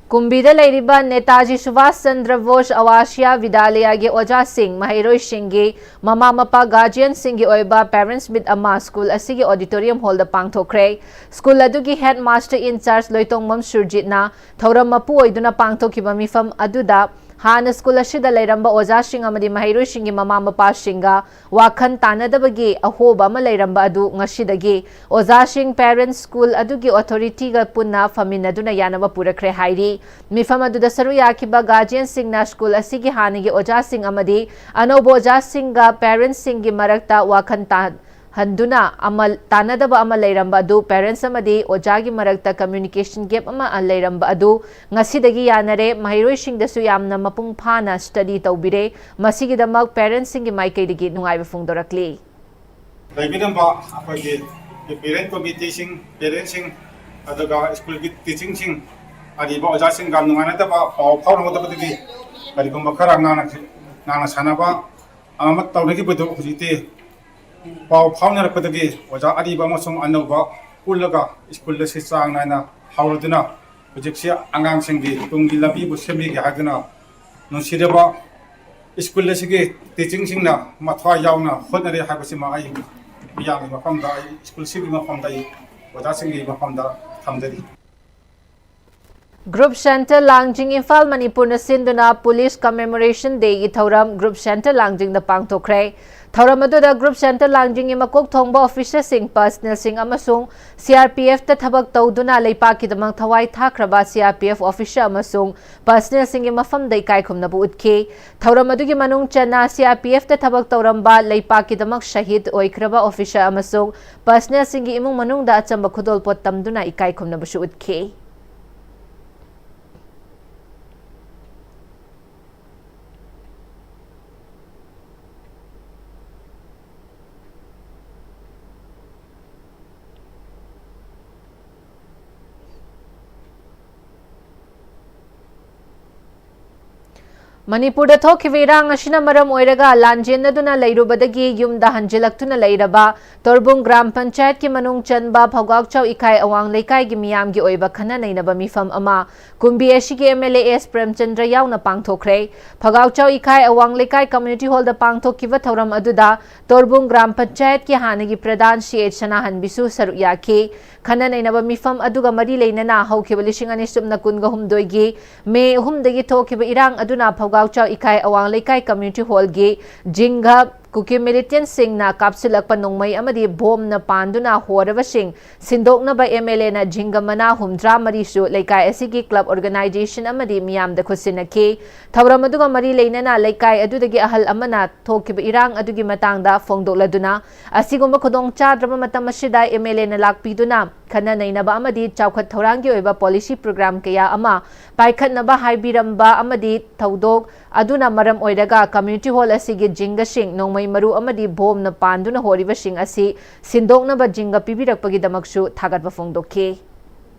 ꯀꯨꯝꯕꯤꯗ ꯂꯩꯔꯤꯕ ꯅꯦꯇꯥꯖꯤ ꯁꯨꯚꯥꯁ ꯆꯟꯗ꯭ꯔ ꯕꯣꯁ ꯑꯋꯥꯁꯤꯌꯥ ꯕꯤꯗ꯭ꯌꯥꯂꯌꯒꯤ ꯑꯣꯖꯥꯁꯤꯡ, ꯃꯍꯩꯔꯣꯏꯁꯤꯡꯒꯤ ꯃꯃꯥ ꯃꯄꯥ, ꯒꯥꯔꯖꯤꯌꯟꯁꯤꯡꯒꯤ ꯑꯣꯏꯕ parents meet ꯑꯃ school ꯑꯁꯤꯒꯤ auditorium hall ꯗ ꯄꯥꯡꯊꯣꯛꯈ꯭ꯔꯦ꯫ School ꯑꯗꯨꯒꯤ headmaster in charge ꯂꯣꯏꯇꯣꯡꯕꯝ ꯁꯨꯔꯖꯤꯠꯅ ꯊꯧꯔꯝ ꯃꯄꯨ ꯑꯣꯏꯗꯨꯅ ꯄꯥꯡꯊꯣꯛꯈꯤꯕ ꯃꯤꯐꯝ ꯑꯗꯨꯗ ꯍꯥꯟꯅ ꯁ꯭ꯀꯨꯜ ꯑꯁꯤꯗ ꯂꯩꯔꯝꯕ ꯑꯣꯖꯥꯁꯤꯡ ꯑꯃꯗꯤ ꯃꯍꯩꯔꯣꯏꯁꯤꯡꯒꯤ ꯃꯃꯥ ꯃꯄꯥꯁꯤꯡꯒ ꯋꯥꯈꯜ ꯇꯥꯅꯗꯕꯒꯤ ꯑꯍꯣꯕ ꯑꯃ ꯂꯩꯔꯝꯕ ꯑꯗꯨ ꯉꯁꯤꯗꯒꯤ ꯑꯣꯖꯥꯁꯤꯡ, parents, ꯁ꯭ꯀꯨꯜ ꯑꯗꯨꯒꯤ authority ꯒ ꯄꯨꯟꯅ ꯐꯝꯃꯤꯟꯅꯗꯨꯅ ꯌꯥꯅꯕ ꯄꯨꯔꯛꯈ꯭ꯔꯦ ꯍꯥꯏꯔꯤ꯫ ꯃꯤꯐꯝ ꯑꯗꯨꯗ ꯁꯔꯨꯛ ꯌꯥꯈꯤꯕ ꯒꯥꯔꯖꯤꯌꯟꯁꯤꯡꯅ ꯁ꯭ꯀꯨꯜ ꯑꯁꯤꯒꯤ ꯍꯥꯟꯅꯒꯤ ꯑꯣꯖꯥꯁꯤꯡ ꯑꯃꯗꯤ ꯑꯅꯧꯕ ꯑꯣꯖꯥꯁꯤꯡꯒ parents ꯁꯤꯡꯒꯤ ꯃꯔꯛꯇ ꯋꯥꯈꯜ ꯇꯥ-, ꯍꯟꯗꯨꯅ ꯑꯃ, ꯇꯥꯅꯗꯕ ꯑꯃ ꯂꯩꯔꯝꯕ ꯑꯗꯨ parents ꯑꯃꯗꯤ ꯑꯣꯖꯥꯒꯤ ꯃꯔꯛꯇ communication gap ꯑꯃ ꯂꯩꯔꯝꯕ ꯑꯗꯨ ꯉꯁꯤꯗꯒꯤ ꯌꯥꯅꯔꯦ꯫ ꯃꯍꯩꯔꯣꯏꯁꯤꯡꯗꯁꯨ ꯌꯥꯝꯅ ꯃꯄꯨꯡ ꯐꯥꯅ study ꯇꯧꯕꯤꯔꯦ꯫ ꯃꯁꯤꯒꯤꯗꯃꯛ parents ꯁꯤꯡꯒꯤ ꯃꯥꯏꯀꯩꯗꯒꯤ ꯅꯨꯡꯉꯥꯏꯕ ꯐꯣꯡꯗꯣꯔꯛꯂꯤ꯫ ꯂꯩꯕꯤꯔꯝꯕ ꯑꯩꯈꯣꯏꯒꯤ parent committee ꯁꯤꯡ, parents ꯁꯤꯡ, ꯑꯗꯨꯒ ꯁ꯭ꯀꯨꯜꯒꯤ teaching ꯁꯤꯡ, ꯑꯔꯤꯕ ꯑꯣꯖꯥꯁꯤꯡꯒ ꯅꯨꯡꯉꯥꯏꯅꯗꯕ ꯄꯥꯎ ꯐꯥꯎꯅꯍꯧꯗꯕꯗꯒꯤ ꯀꯔꯤꯒꯨꯝꯕ ꯈꯔ ꯉꯥꯡꯅ-, ꯉꯥꯡꯅ ꯁꯥꯟꯅꯕ ꯑꯃ ꯇꯧꯅꯈꯤꯕꯗꯨ ꯍꯧꯖꯤꯛꯇꯤ ꯄꯥꯎ ꯐꯥꯎꯅꯔꯛꯄꯗꯒꯤ ꯑꯣꯖꯥ ꯑꯔꯤꯕ ꯑꯃꯁꯨꯡ ꯑꯅꯧꯕ ꯄꯨꯜꯂꯒ ꯁ꯭ꯀꯨꯜ ꯑꯁꯤ ꯆꯥꯡ ꯅꯥꯏꯅ ꯍꯧꯔꯗꯨꯅ ꯍꯧꯖꯤꯛꯁꯤ ꯑꯉꯥꯡꯁꯤꯡꯒꯤ ꯇꯨꯡꯒꯤ ꯂꯝꯕꯤꯕꯨ ꯁꯦꯝꯕꯤꯒꯦ ꯍꯥꯏꯗꯨꯅ ꯅꯨꯡꯁꯤꯔꯕ ꯁ꯭ꯀꯨꯜ ꯑꯁꯤꯒꯤ ꯇꯤꯆꯤꯡꯁꯤꯡꯅ ꯃꯊ꯭ꯋꯥꯏ ꯌꯥꯎꯅ ꯍꯣꯠꯅꯔꯤ ꯍꯥꯏꯕꯁꯤꯃ ꯑꯩ ꯃꯤꯌꯥꯝꯒꯤ ꯃꯐꯝꯗ, ꯑꯩ ꯁ꯭ꯀꯨꯜꯁꯤꯒꯤ ꯃꯐꯝꯗ, ꯑꯩ ꯑꯣꯖꯥꯁꯤꯡꯒꯤ ꯃꯐꯝꯗ ꯊꯝꯖꯔꯤ꯫ Group Center ꯂꯥꯡꯖꯤꯡ ꯏꯝꯐꯥꯜ ꯃꯅꯤꯄꯨꯔꯅ ꯁꯤꯟꯗꯨꯅ Police Commemoration Dayꯒꯤ ꯊꯧꯔꯝ Group Center ꯂꯥꯡꯖꯤꯡꯗ ꯄꯥꯡꯊꯣꯛꯈ꯭ꯔꯦ꯫ ꯊꯧꯔꯝ ꯑꯗꯨꯗ Group Center ꯂꯥꯡꯖꯤꯡꯒꯤ ꯃꯀꯣꯛ ꯊꯣꯡꯕ officerꯁꯤꯡ, personnelꯁꯤꯡ ꯑꯃꯁꯨꯡ C R P F ꯇ ꯊꯕꯛ ꯇꯧꯗꯨꯅ ꯂꯩꯄꯥꯛꯀꯤꯗꯃꯛ ꯊꯋꯥꯏ ꯊꯥꯈ꯭ꯔꯕ C R P F officer ꯑꯃꯁꯨꯡ personnelꯁꯤꯡꯒꯤ ꯃꯐꯝꯗ ꯏꯀꯥꯏ ꯈꯨꯝꯅꯕ ꯎꯠꯈꯤ꯫ ꯊꯧꯔꯝ ꯑꯗꯨꯒꯤ ꯃꯅꯨꯡ ꯆꯟꯅ C R P F ꯇ ꯊꯕꯛ ꯇꯧꯔꯝꯕ, ꯂꯩꯄꯥꯛꯀꯤꯗꯃꯛ ꯁꯍꯤꯗ ꯑꯣꯏꯈ꯭ꯔꯕ officer ꯑꯃꯁꯨꯡ personnelꯁꯤꯡꯒꯤ ꯏꯃꯨꯡ ꯃꯅꯨꯡꯗ ꯑꯆꯝꯕ ꯈꯨꯗꯣꯜꯄꯣꯠ ꯇꯝꯗꯨꯅ ꯏꯀꯥꯏ ꯈꯨꯝꯅꯕꯁꯨ ꯎꯠꯈꯤ꯫ ꯃꯅꯤꯄꯨꯔꯗ ꯊꯣꯛꯈꯤꯕ ꯏꯔꯥꯡ ꯑꯁꯤꯅ ꯃꯔꯝ ꯑꯣꯏꯔꯒ ꯂꯥꯟꯖꯦꯟꯅꯗꯨꯅ ꯂꯩꯔꯨꯕꯗꯒꯤ ꯌꯨꯝꯗ ꯍꯟꯖꯤꯜꯂꯛꯇꯨꯅ ꯂꯩꯔꯕ ꯇꯣꯔꯕꯨꯡ ꯒ꯭ꯔꯥꯝ ꯄꯟꯆꯥꯌꯠꯀꯤ ꯃꯅꯨꯡ ꯆꯟꯕ ꯐꯧꯒꯥꯎꯆꯥꯎ ꯏꯀꯥꯏ ꯑꯋꯥꯡ ꯂꯩꯀꯥꯏꯒꯤ ꯃꯤꯌꯥꯝꯒꯤ ꯑꯣꯏꯕ ꯈꯟꯅ ꯅꯩꯅꯕ ꯃꯤꯐꯝ ꯑꯃ ꯀꯨꯝꯕꯤ ꯑꯁꯤꯒꯤ M L A S Premchandra ꯌꯥꯎꯅ ꯄꯥꯡꯊꯣꯛꯈ꯭ꯔꯦ꯫ ꯐꯧꯒꯥꯎꯆꯥꯎ ꯏꯀꯥꯏ ꯑꯋꯥꯡ ꯂꯩꯀꯥꯏ community hall ꯗ ꯄꯥꯡꯊꯣꯛꯈꯤꯕ ꯊꯧꯔꯝ ꯑꯗꯨꯗ ꯇꯣꯔꯕꯨꯡ ꯒ꯭ꯔꯥꯝ ꯄꯟꯆꯥꯌꯠꯀꯤ ꯍꯥꯟꯅꯒꯤ ꯄ꯭ꯔꯙꯥꯟ ꯁꯤ ꯑꯩꯆ ꯁꯅꯥꯍꯟꯕꯤꯁꯨ ꯁꯔꯨꯛ ꯌꯥꯈꯤ꯫ ꯈꯟꯅ ꯅꯩꯅꯕ ꯃꯤꯐꯝ ꯑꯗꯨꯒ ꯃꯔꯤ ꯂꯩꯅꯅ ꯍꯧꯈꯤꯕ ꯂꯤꯁꯤꯡ ꯑꯅꯤ ꯁꯨꯞꯅ ꯀꯨꯟꯒ ꯍꯨꯝꯗꯣꯏꯒꯤ ꯃꯦ ꯑꯍꯨꯝꯗꯒꯤ ꯊꯣꯛꯈꯤꯕ ꯏꯔꯥꯡ ꯑꯗꯨꯅ ꯐꯧꯒꯥꯎꯆꯥꯎ ꯏꯀꯥꯏ ꯑꯋꯥꯡ ꯂꯩꯀꯥꯏ community hall ꯒꯤ ꯖꯤꯡꯒ ꯀꯨꯀꯤ militants ꯁꯤꯡꯅ ꯀꯥꯞꯁꯤꯜꯂꯛꯄ ꯅꯣꯡꯃꯩ ꯑꯃꯗꯤ ꯕꯣꯝꯅ ꯄꯥꯟꯗꯨꯅ ꯍꯣꯔꯕꯁꯤꯡ ꯁꯤꯟꯗꯣꯛꯅꯕ M L A ꯅ ꯖꯤꯡꯒ ꯃꯅꯥ ꯍꯨꯝꯗ꯭ꯔꯥ ꯃꯔꯤꯁꯨ ꯂꯩꯀꯥꯏ ꯑꯁꯤꯒꯤ club organization ꯑꯃꯗꯤ ꯃꯤꯌꯥꯝꯗ ꯈꯨꯠꯁꯤꯟꯅꯈꯤ꯫ ꯊꯧꯔꯝ ꯑꯗꯨꯒ ꯃꯔꯤ ꯂꯩꯅꯅ ꯂꯩꯀꯥꯏ ꯑꯗꯨꯗꯒꯤ ꯑꯍꯜ ꯑꯃꯅ ꯊꯣꯛꯈꯤꯕ ꯏꯔꯥꯡ ꯑꯗꯨꯒꯤ ꯃꯇꯥꯡꯗ ꯐꯣꯡꯗꯣꯛꯂꯗꯨꯅ, ꯑꯁꯤꯒꯨꯝꯕ ꯈꯨꯗꯣꯡ ꯆꯥꯗ꯭ꯔꯕ ꯃꯇꯝ ꯑꯁꯤꯗ M L A ꯅ ꯂꯥꯛꯄꯤꯗꯨꯅ ꯈꯟꯅ ꯅꯩꯅꯕ ꯑꯃꯗꯤ ꯆꯥꯎꯈꯠ ꯊꯧꯔꯥꯡꯒꯤ ꯑꯣꯏꯕ policy program ꯀꯌꯥ ꯑꯃ ꯄꯥꯏꯈꯠꯅꯕ ꯍꯥꯏꯕꯤꯔꯝꯕ ꯑꯃꯗꯤ ꯊꯧꯗꯣꯛ ꯑꯗꯨꯅ ꯃꯔꯝ ꯑꯣꯏꯔꯒ community hall ꯑꯁꯤꯒꯤ ꯖꯤꯡꯒꯁꯤꯡ, ꯅꯣꯡꯃꯩ ꯃꯔꯨ ꯑꯃꯗꯤ ꯕꯣꯝꯅ ꯄꯥꯟꯗꯨꯅ ꯍꯣꯔꯤꯕꯁꯤꯡ ꯑꯁꯤ ꯁꯤꯟꯗꯣꯛꯅꯕ ꯖꯤꯡꯒ ꯄꯤꯕꯤꯔꯛꯄꯒꯤꯗꯃꯛꯁꯨ ꯊꯥꯒꯠꯄ ꯐꯣꯡꯗꯣꯛꯈꯤ꯫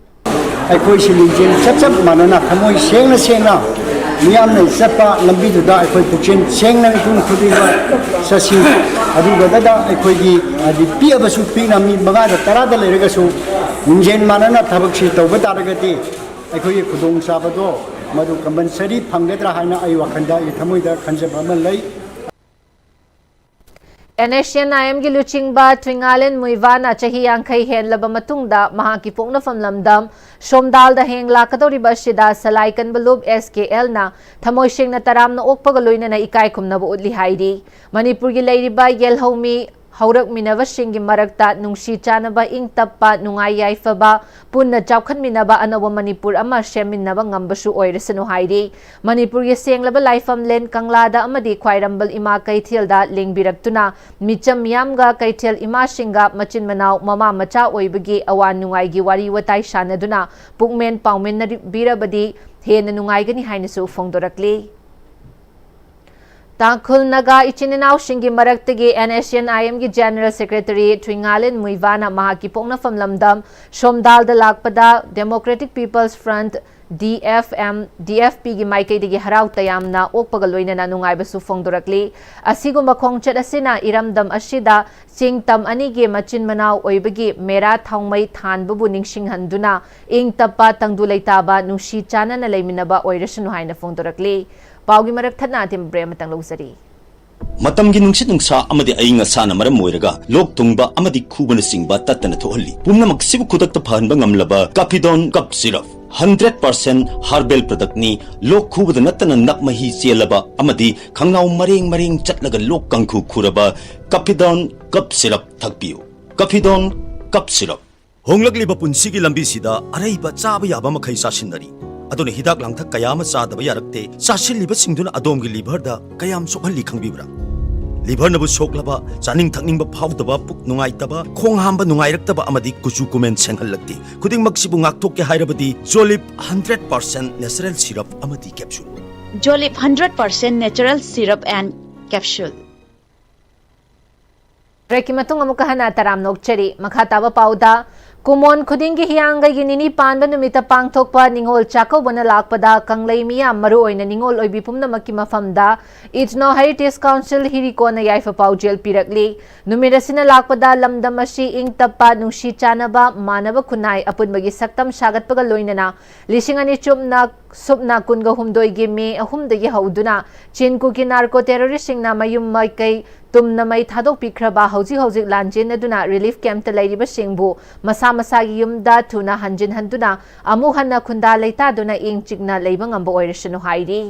ꯑꯩꯈꯣꯏꯁꯨ ꯂꯤꯡꯖꯦꯜ ꯆꯞ ꯆꯞ ꯃꯥꯟꯅꯅ ꯊꯃꯣꯏ ꯁꯦꯡꯅ ꯁꯦꯡꯅ ꯃꯤꯌꯥꯝꯅ ꯆꯠꯄ ꯂꯝꯕꯤꯗꯨꯗ ꯑꯩꯈꯣꯏ ꯄꯨꯛꯆꯦꯜ ꯁꯦꯡꯅ ꯃꯤꯄꯨꯝ ꯈꯨꯗꯤꯡꯃꯛ ꯆꯠꯁꯤ꯫ ꯑꯗꯨꯒꯗꯗ ꯑꯩꯈꯣꯏꯒꯤ ꯍꯥꯏꯗꯤ ꯄꯤꯛꯑꯕꯁꯨ ꯄꯤꯛꯅ ꯃꯤ ꯃꯉꯥꯗ ꯇꯔꯥꯗ ꯂꯩꯔꯒꯁꯨ ꯂꯤꯡꯖꯦꯜ ꯃꯥꯟꯅꯅ ꯊꯕꯛꯁꯤ ꯇꯧꯕ ꯇꯥꯔꯒꯗꯤ ꯑꯩꯈꯣꯏꯒꯤ ꯈꯨꯗꯣꯡꯆꯥꯕꯗꯣ ꯃꯗꯨ ꯀꯝꯄꯜꯁꯔꯤ ꯐꯪꯒꯗ꯭ꯔꯥ ꯍꯥꯏꯅ ꯑꯩ ꯋꯥꯈꯜꯗ ꯑꯩꯒꯤ ꯊꯃꯣꯏꯗ ꯈꯟꯖꯕ ꯑꯃ ꯂꯩ꯫ NSCN-IM-ꯒꯤ ꯂꯨꯆꯤꯡꯕ ꯊꯨꯏꯉꯥꯂꯦꯟ ꯃꯨꯏꯕꯥꯅ ꯆꯍꯤ ꯌꯥꯡꯈꯩ ꯍꯦꯟꯂꯕ ꯃꯇꯨꯡꯗ ꯃꯍꯥꯛꯀꯤ ꯄꯣꯛꯅꯐꯝ ꯂꯝꯗꯝ ꯁꯣꯝꯗꯥꯜꯗ ꯍꯌꯦꯡ ꯂꯥꯛꯀꯗꯧꯔꯤꯕ ꯑꯁꯤꯗ ꯁꯂꯥꯏ ꯀꯟꯕ ꯂꯨꯞ S K L-ꯅ ꯊꯃꯣꯏ ꯁꯦꯡꯅ ꯇꯔꯥꯝꯅ ꯑꯣꯛꯄꯒ ꯂꯣꯏꯅꯅ ꯏꯀꯥꯏ ꯈꯨꯝꯅꯕ ꯎꯠꯂꯤ ꯍꯥꯏꯔꯤ꯫ ꯃꯅꯤꯄꯨꯔꯒꯤ ꯂꯩꯔꯤꯕ ꯌꯦꯜꯍꯧꯃꯤ ꯍꯧꯔꯛꯃꯤꯟꯅꯕꯁꯤꯡꯒꯤ ꯃꯔꯛꯇ ꯅꯨꯡꯁꯤ ꯆꯥꯟꯅꯕ, ꯏꯪ ꯇꯞꯄ, ꯅꯨꯡꯉꯥꯏ ꯌꯥꯏꯐꯕ, ꯄꯨꯟꯅ ꯆꯥꯎꯈꯠꯃꯤꯟꯅꯕ ꯑꯅꯧꯕ ꯃꯅꯤꯄꯨꯔ ꯑꯃ ꯁꯦꯝꯃꯤꯟꯅꯕ ꯉꯝꯕꯁꯨ ꯑꯣꯏꯔꯁꯅꯨ ꯍꯥꯏꯔꯤ꯫ ꯃꯅꯤꯄꯨꯔꯒꯤ ꯁꯦꯡꯂꯕ ꯂꯥꯏꯐꯝꯂꯦꯟ ꯀꯪꯂꯥꯗ ꯑꯃꯗꯤ ꯈ꯭ꯋꯥꯏꯔꯝꯕꯟ ꯏꯃꯥ ꯀꯩꯊꯦꯜꯗ ꯂꯦꯡꯕꯤꯔꯛꯇꯨꯅ ꯃꯤꯆꯝ ꯃꯤꯌꯥꯝꯒ ꯀꯩꯊꯦꯜ ꯏꯃꯥꯁꯤꯡꯒ ꯃꯆꯤꯟ ꯃꯅꯥꯎ ꯃꯃꯥ ꯃꯆꯥ ꯑꯣꯏꯕꯒꯤ ꯑꯋꯥ ꯅꯨꯡꯉꯥꯏꯒꯤ ꯋꯥꯔꯤ ꯋꯥꯇꯥꯏ ꯁꯥꯟꯅꯗꯨꯅ ꯄꯨꯛꯃꯦꯟ ꯄꯥꯎꯃꯤꯟꯅꯕꯤꯔꯕꯗꯤ ꯍꯦꯟꯅ ꯅꯨꯡꯉꯥꯏꯒꯅꯤ ꯍꯥꯏꯅꯁꯨ ꯐꯣꯡꯗꯣꯔꯛꯂꯤ꯫ ꯇꯥꯡꯈꯨꯜ ꯅꯥꯒꯥ ꯏꯆꯤꯟ ꯏꯅꯥꯎꯁꯤꯡꯒꯤ ꯃꯔꯛꯇꯒꯤ NSCN-IM-ꯒꯤ General Secretary ꯊꯨꯏꯉꯥꯂꯦꯟ ꯃꯨꯏꯕꯥꯅ ꯃꯍꯥꯛꯀꯤ ꯄꯣꯛꯅꯐꯝ ꯂꯝꯗꯝ ꯁꯣꯝꯗꯥꯜꯗ ꯂꯥꯛꯄꯗ Democratic People's Front, D F M, D F P-ꯒꯤ ꯃꯥꯏꯀꯩꯗꯒꯤ ꯍꯔꯥꯎ ꯇꯌꯥꯝꯅ ꯑꯣꯛꯄꯒ ꯂꯣꯏꯅꯅ ꯅꯨꯡꯉꯥꯏꯕꯁꯨ ꯐꯣꯡꯗꯣꯔꯛꯂꯤ꯫ ꯑꯁꯤꯒꯨꯝꯕ ꯈꯣꯡꯆꯠ ꯑꯁꯤꯅ ꯏꯔꯝꯗꯝ ꯑꯁꯤꯗ ꯆꯤꯡ ꯇꯝ ꯑꯅꯤꯒꯤ ꯃꯆꯤꯟ ꯃꯅꯥꯎ ꯑꯣꯏꯕꯒꯤ ꯃꯦꯔꯥ ꯊꯥꯎꯃꯩ ꯊꯥꯟꯕꯕꯨ ꯅꯤꯡꯁꯤꯡꯍꯟꯗꯨꯅ ꯏꯪ ꯇꯞꯄ, ꯇꯪꯗꯨ ꯂꯩꯇꯥꯕ, ꯅꯨꯡꯁꯤ ꯆꯥꯟꯅꯅ ꯂꯩꯃꯤꯟꯅꯕ ꯑꯣꯏꯔꯁꯅꯨ ꯍꯥꯏꯅ ꯐꯣꯡꯗꯣꯔꯛꯂꯤ꯫ ꯄꯥꯎꯒꯤ ꯃꯔꯛ ꯊꯠꯅ ꯑꯇꯦꯝꯕ break ꯑꯃꯇꯪ ꯂꯧꯖꯔꯤ꯫ ꯃꯇꯝꯒꯤ ꯅꯨꯡꯁꯤꯠ ꯅꯨꯡꯁꯥ ꯑꯃꯗꯤ ꯑꯏꯪ ꯑꯁꯥꯅ ꯃꯔꯝ ꯑꯣꯏꯔꯒ ꯂꯣꯛ ꯊꯨꯡꯕ ꯑꯃꯗꯤ ꯈꯨꯕꯅꯆꯤꯡꯕ ꯇꯠꯇꯅ ꯊꯣꯛꯍꯜꯂꯤ꯫ ꯄꯨꯝꯅꯃꯛꯁꯤꯕꯨ ꯈꯨꯗꯛꯇ ꯐꯍꯟꯕ ꯉꯝꯂꯕ Caphidone Cough Syrup, hundred percent herbal product-ꯅꯤ꯫ ꯂꯣꯛ ꯈꯨꯕꯗ ꯅꯠꯇꯅ ꯅꯞ ꯃꯍꯤ ꯆꯦꯜꯂꯕ ꯑꯃꯗꯤ ꯈꯪꯅꯥꯎ ꯃꯔꯦꯡ ꯃꯔꯦꯡ ꯆꯠꯂꯒ ꯂꯣꯛ ꯀꯥꯡꯈꯨ ꯈꯨꯔꯕ Caphidone Cough Syrup ꯊꯛꯄꯤꯌꯨ꯫ Caphidone Cough Syrup꯫ ꯍꯣꯡꯂꯛꯂꯤꯕ ꯄꯨꯟꯁꯤꯒꯤ ꯂꯝꯕꯤꯁꯤꯗ ꯑꯔꯩꯕ ꯆꯥꯕ ꯌꯥꯕ ꯃꯈꯩ ꯆꯥꯁꯤꯟꯅꯔꯤ꯫ ꯑꯗꯨꯅ ꯍꯤꯗꯥꯛ ꯂꯥꯡꯊꯛ ꯀꯌꯥ ꯑꯃ ꯆꯥꯗꯕ ꯌꯥꯔꯛꯇꯦ꯫ ꯆꯥꯁꯤꯜꯂꯤꯕꯁꯤꯡꯗꯨꯅ ꯑꯗꯣꯝꯒꯤ liver-ꯗ ꯀꯌꯥꯝ ꯁꯣꯛꯍꯜꯂꯤ ꯈꯪꯕꯤꯕ꯭ꯔꯥ? Liver-ꯅꯕꯨ ꯁꯣꯛꯂꯕ, ꯆꯥꯅꯤꯡ ꯊꯛꯅꯤꯡꯕ ꯐꯥꯎꯗꯕ, ꯄꯨꯛ ꯅꯨꯡꯉꯥꯏꯇꯕ, ꯈꯣꯡ ꯍꯥꯝꯕ ꯅꯨꯡꯉꯥꯏꯔꯛꯇꯕ ꯑꯃꯗꯤ ꯀꯨꯆꯨ ꯀꯨꯃꯦꯟ ꯁꯦꯡꯍꯜꯂꯛꯇꯦ꯫ ꯈꯨꯗꯤꯡꯃꯛꯁꯤꯕꯨ ꯉꯥꯛꯊꯣꯛꯀꯦ ꯍꯥꯏꯔꯕꯗꯤ Jolib hundred percent natural syrup ꯑꯃꯗꯤ capsule꯫ Jolib hundred percent natural syrup and capsule. Break-ꯀꯤ ꯃꯇꯨꯡ ꯑꯃꯨꯛꯀ ꯍꯟꯅ ꯇꯔꯥꯝꯅ ꯑꯣꯛꯆꯔꯤ꯫ ꯃꯈꯥ ꯇꯥꯕ ꯄꯥꯎꯗ, ꯀꯨꯃꯣꯟ ꯈꯨꯗꯤꯡꯒꯤ ꯍꯤꯌꯥꯡꯒꯩꯒꯤ ꯅꯤꯅꯤ ꯄꯥꯟꯕ ꯅꯨꯃꯤꯠꯇ ꯄꯥꯡꯊꯣꯛꯄ ꯅꯤꯉꯣꯜ ꯆꯥꯛꯀꯧꯕꯅ ꯂꯥꯛꯄꯗ ꯀꯪꯂꯩ ꯃꯤꯌꯥꯝ, ꯃꯔꯨꯑꯣꯏꯅ ꯅꯤꯉꯣꯜ ꯑꯣꯏꯕꯤ ꯄꯨꯝꯅꯃꯛꯀꯤ ꯃꯐꯝꯗ Ethno Heritage Council ꯍꯤꯔꯤꯀꯣꯅ ꯌꯥꯏꯐ ꯄꯥꯎꯖꯦꯜ ꯄꯤꯔꯛꯂꯤ꯫ ꯅꯨꯃꯤꯠ ꯑꯁꯤꯅ ꯂꯥꯛꯄꯗ ꯂꯝꯗꯝ ꯑꯁꯤ ꯏꯪ ꯇꯞꯄ, ꯅꯨꯡꯁꯤ ꯆꯥꯟꯅꯕ, ꯃꯥꯟꯅꯕ ꯈꯨꯟꯅꯥꯏ ꯑꯄꯨꯟꯕꯒꯤ ꯁꯛꯇꯝ ꯁꯥꯒꯠꯄꯒ ꯂꯣꯏꯅꯅ ꯂꯤꯁꯤꯡ ꯑꯅꯤ ꯆꯨꯞꯅ ꯁꯨꯞꯅ ꯀꯨꯟꯒ ꯍꯨꯝꯗꯣꯏꯒꯤ ꯃꯦ ꯑꯍꯨꯝꯗꯒꯤ ꯍꯧꯗꯨꯅ ꯆꯤꯟ ꯀꯨꯀꯤ ꯅꯥꯔꯀꯣ ꯇꯦꯔꯣꯔꯤꯁꯁꯤꯡꯅ ꯃꯌꯨꯝ ꯃꯀꯩ ꯇꯨꯝꯅ ꯃꯩ ꯊꯥꯗꯣꯛꯄꯤꯈ꯭ꯔꯕ ꯍꯧꯖꯤꯛ ꯍꯧꯖꯤꯛ ꯂꯥꯟꯖꯦꯟꯅꯗꯨꯅ ꯔꯤꯂꯤꯐ ꯀꯦꯝꯞꯇ ꯂꯩꯔꯤꯕꯁꯤꯡꯕꯨ ꯃꯁꯥ ꯃꯁꯥꯒꯤ ꯌꯨꯝꯗ ꯊꯨꯅ ꯍꯟꯖꯤꯟꯍꯟꯗꯨꯅ ꯑꯃꯨꯛ ꯍꯟꯅ ꯈꯨꯟꯗꯥ ꯂꯩꯇꯥꯗꯨꯅ ꯏꯪ ꯆꯤꯛꯅ ꯂꯩꯕ ꯉꯝꯕ ꯑꯣꯏꯔꯁꯅꯨ ꯍꯥꯏꯔꯤ꯫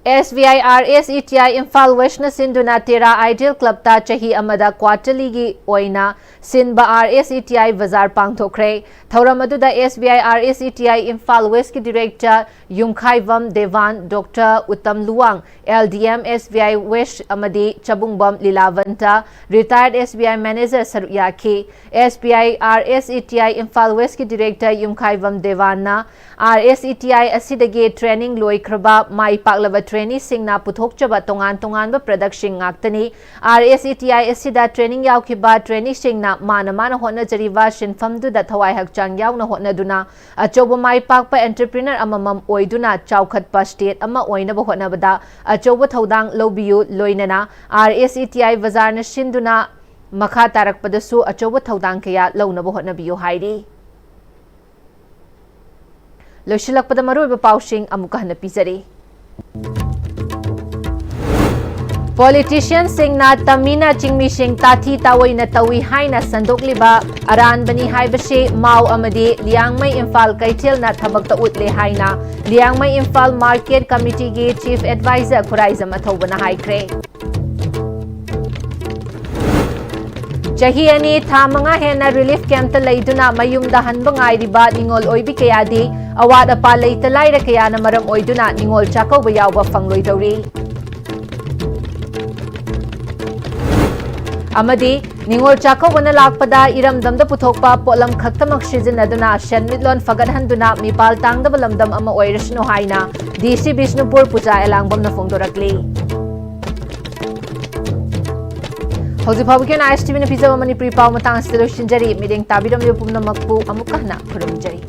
S B I R S E T I Imphal ꯋꯦꯁꯅ ꯁꯤꯟꯗꯨꯅ ꯇꯦꯔꯥ ꯑꯥꯏꯗꯤꯌꯦꯜ ꯀ꯭ꯂꯕꯇ ꯆꯍꯤ ꯑꯃꯗ ꯀ꯭ꯋꯥꯔꯇꯔꯂꯤꯒꯤ ꯑꯣꯏꯅ ꯁꯤꯟꯕ R S E T I ꯕꯖꯥꯔ ꯄꯥꯡꯊꯣꯛꯈ꯭ꯔꯦ꯫ ꯊꯧꯔꯝ ꯑꯗꯨꯗ S B I R S E T I Imphal ꯋꯦꯁꯀꯤ director Yumkhaibam Dewan, doctor Uttam Luwang, L D M S B I West ꯑꯃꯗꯤ ꯆꯕꯨꯡꯕꯝ ꯂꯤꯂꯥꯕꯟꯇ, retired S B I manager ꯁꯔꯨꯛ ꯌꯥꯈꯤ꯫ S B I R S E T I Imphal ꯋꯦꯁꯀꯤ director Yumkhaibam ꯗꯦꯋꯥꯟꯅ R S E T I ꯑꯁꯤꯗꯒꯤ training ꯂꯣꯏꯈ꯭ꯔꯕ ꯃꯥꯏ ꯄꯥꯛꯂꯕ ꯇ꯭ꯔꯦꯅꯤꯁꯤꯡꯅ ꯄꯨꯊꯣꯛꯆꯕ ꯇꯣꯉꯥꯟ ꯇꯣꯉꯥꯟꯕ ꯄ꯭ꯔꯗꯛꯁꯤꯡ ꯉꯥꯛꯇꯅꯤ꯫ R S E T I ꯑꯁꯤꯗ ꯇ꯭ꯔꯦꯅꯤꯡ ꯌꯥꯎꯈꯤꯕ ꯇ꯭ꯔꯦꯅꯤꯁꯤꯡꯅ ꯃꯥꯅ ꯃꯥꯅ ꯍꯣꯠꯅꯖꯔꯤꯕ ꯁꯤꯟꯐꯝꯗꯨꯗ ꯊꯋꯥꯏ ꯍꯛꯆꯥꯡ ꯌꯥꯎꯅ ꯍꯣꯠꯅꯗꯨꯅ ꯑꯆꯧꯕ ꯃꯥꯏ ꯄꯥꯛꯄ ꯑꯦꯟꯇꯔꯄ꯭ꯔꯤꯅꯔ ꯑꯃꯃꯝ ꯑꯣꯏꯗꯨꯅ ꯆꯥꯎꯈꯠꯄ ꯁ꯭ꯇꯦꯠ ꯑꯃ ꯑꯣꯏꯅꯕ ꯍꯣꯠꯅꯕꯗ ꯑꯆꯧꯕ ꯊꯧꯗꯥꯡ ꯂꯧꯕꯤꯌꯨ꯫ ꯂꯣꯏꯅꯅ R S E T I ꯕꯖꯥꯔꯅ ꯁꯤꯟꯗꯨꯅ ꯃꯈꯥ ꯇꯥꯔꯛꯄꯗꯁꯨ ꯑꯆꯧꯕ ꯊꯧꯗꯥꯡ ꯀꯌꯥ ꯂꯧꯅꯕ ꯍꯣꯠꯅꯕꯤꯌꯨ ꯍꯥꯏꯔꯤ꯫ ꯂꯣꯏꯁꯤꯜꯂꯛꯄꯗ ꯃꯔꯨꯑꯣꯏꯕ ꯄꯥꯎꯁꯤꯡ ꯑꯃꯨꯛꯀ ꯍꯟꯅ ꯄꯤꯖꯔꯤ꯫ ꯄꯣꯂꯤꯇꯤꯁꯤꯌꯟꯁꯤꯡꯅ ꯇꯝꯃꯤꯅ ꯆꯤꯡꯃꯤꯁꯤꯡ ꯇꯥꯊꯤ ꯇꯥꯑꯣꯏꯅ ꯇꯧꯏ ꯍꯥꯏꯅ ꯁꯟꯗꯣꯛꯂꯤꯕ ꯑꯔꯥꯟꯕꯅꯤ ꯍꯥꯏꯕꯁꯤ ꯃꯥꯎ ꯑꯃꯗꯤ ꯂꯤꯌꯥꯡꯃꯩ ꯏꯝꯐꯥꯜ ꯀꯩꯊꯦꯜꯅ ꯊꯕꯛꯇ ꯎꯠꯂꯦ ꯍꯥꯏꯅ ꯂꯤꯌꯥꯡꯃꯩ ꯏꯝꯐꯥꯜ ꯃꯥꯔꯀꯦꯠ ꯀꯃꯤꯇꯤꯒꯤ ꯆꯤꯐ ꯑꯦꯗꯚꯥꯏꯖꯔ ꯈꯨꯔꯥꯏꯖꯝ ꯑꯊꯧꯕꯅ ꯍꯥꯏꯈ꯭ꯔꯦ꯫ ꯆꯍꯤ ꯑꯅꯤ ꯊꯥ ꯃꯉꯥ ꯍꯦꯟꯅ ꯔꯤꯂꯤꯐ ꯀꯦꯝꯞꯇ ꯂꯩꯗꯨꯅ ꯃꯌꯨꯝꯗ ꯍꯟꯕ ꯉꯥꯏꯔꯤꯕ ꯅꯤꯉꯣꯜ ꯑꯣꯏꯕꯤ ꯀꯌꯥꯗꯤ ꯑꯋꯥꯠ ꯑꯄꯥ ꯂꯩꯇ ꯂꯥꯏꯔ ꯀꯌꯥꯅ ꯃꯔꯝ ꯑꯣꯏꯗꯨꯅ ꯅꯤꯉꯣꯜ ꯆꯥꯛꯀꯧꯕ ꯌꯥꯎꯕ ꯐꯪꯂꯣꯏꯗꯧꯔꯤ꯫ ꯑꯃꯗꯤ ꯅꯤꯉꯣꯜ ꯆꯥꯛꯀꯧꯕꯅ ꯂꯥꯛꯄꯗ ꯏꯔꯝꯗꯝꯗ ꯄꯨꯊꯣꯛꯄ ꯄꯣꯠꯂꯝ ꯈꯛꯇꯃꯛ ꯁꯤꯖꯤꯟꯅꯗꯨꯅ ꯁꯦꯟꯃꯤꯠꯂꯣꯟ ꯐꯒꯠꯍꯟꯗꯨꯅ ꯃꯤꯄꯥꯜ ꯇꯥꯡꯗꯕ ꯂꯝꯗꯝ ꯑꯃ ꯑꯣꯏꯔꯁꯅꯨ ꯍꯥꯏꯅ D C ꯕꯤꯁꯅꯨꯄꯨꯔ ꯄꯨꯖꯥ ꯑꯦꯂꯥꯡꯕꯝꯅ ꯐꯣꯡꯗꯣꯔꯛꯂꯤ꯫ ꯍꯧꯖꯤꯛ ꯐꯥꯎꯕꯒꯤ ꯑꯣꯏꯅ ISTVꯅ ꯄꯤꯖꯕ ꯃꯅꯤꯄꯨꯔꯤ ꯄꯥꯎ ꯃꯇꯥꯡ ꯑꯁꯤꯗ ꯂꯣꯏꯁꯤꯟꯖꯔꯤ꯫ ꯃꯤꯠꯌꯦꯡ ꯇꯥꯕꯤꯔꯝꯂꯤꯕ ꯄꯨꯝꯅꯃꯛꯄꯨ ꯑꯃꯨꯛꯀ ꯍꯟꯅ ꯈꯨꯔꯨꯝꯖꯔꯤ꯫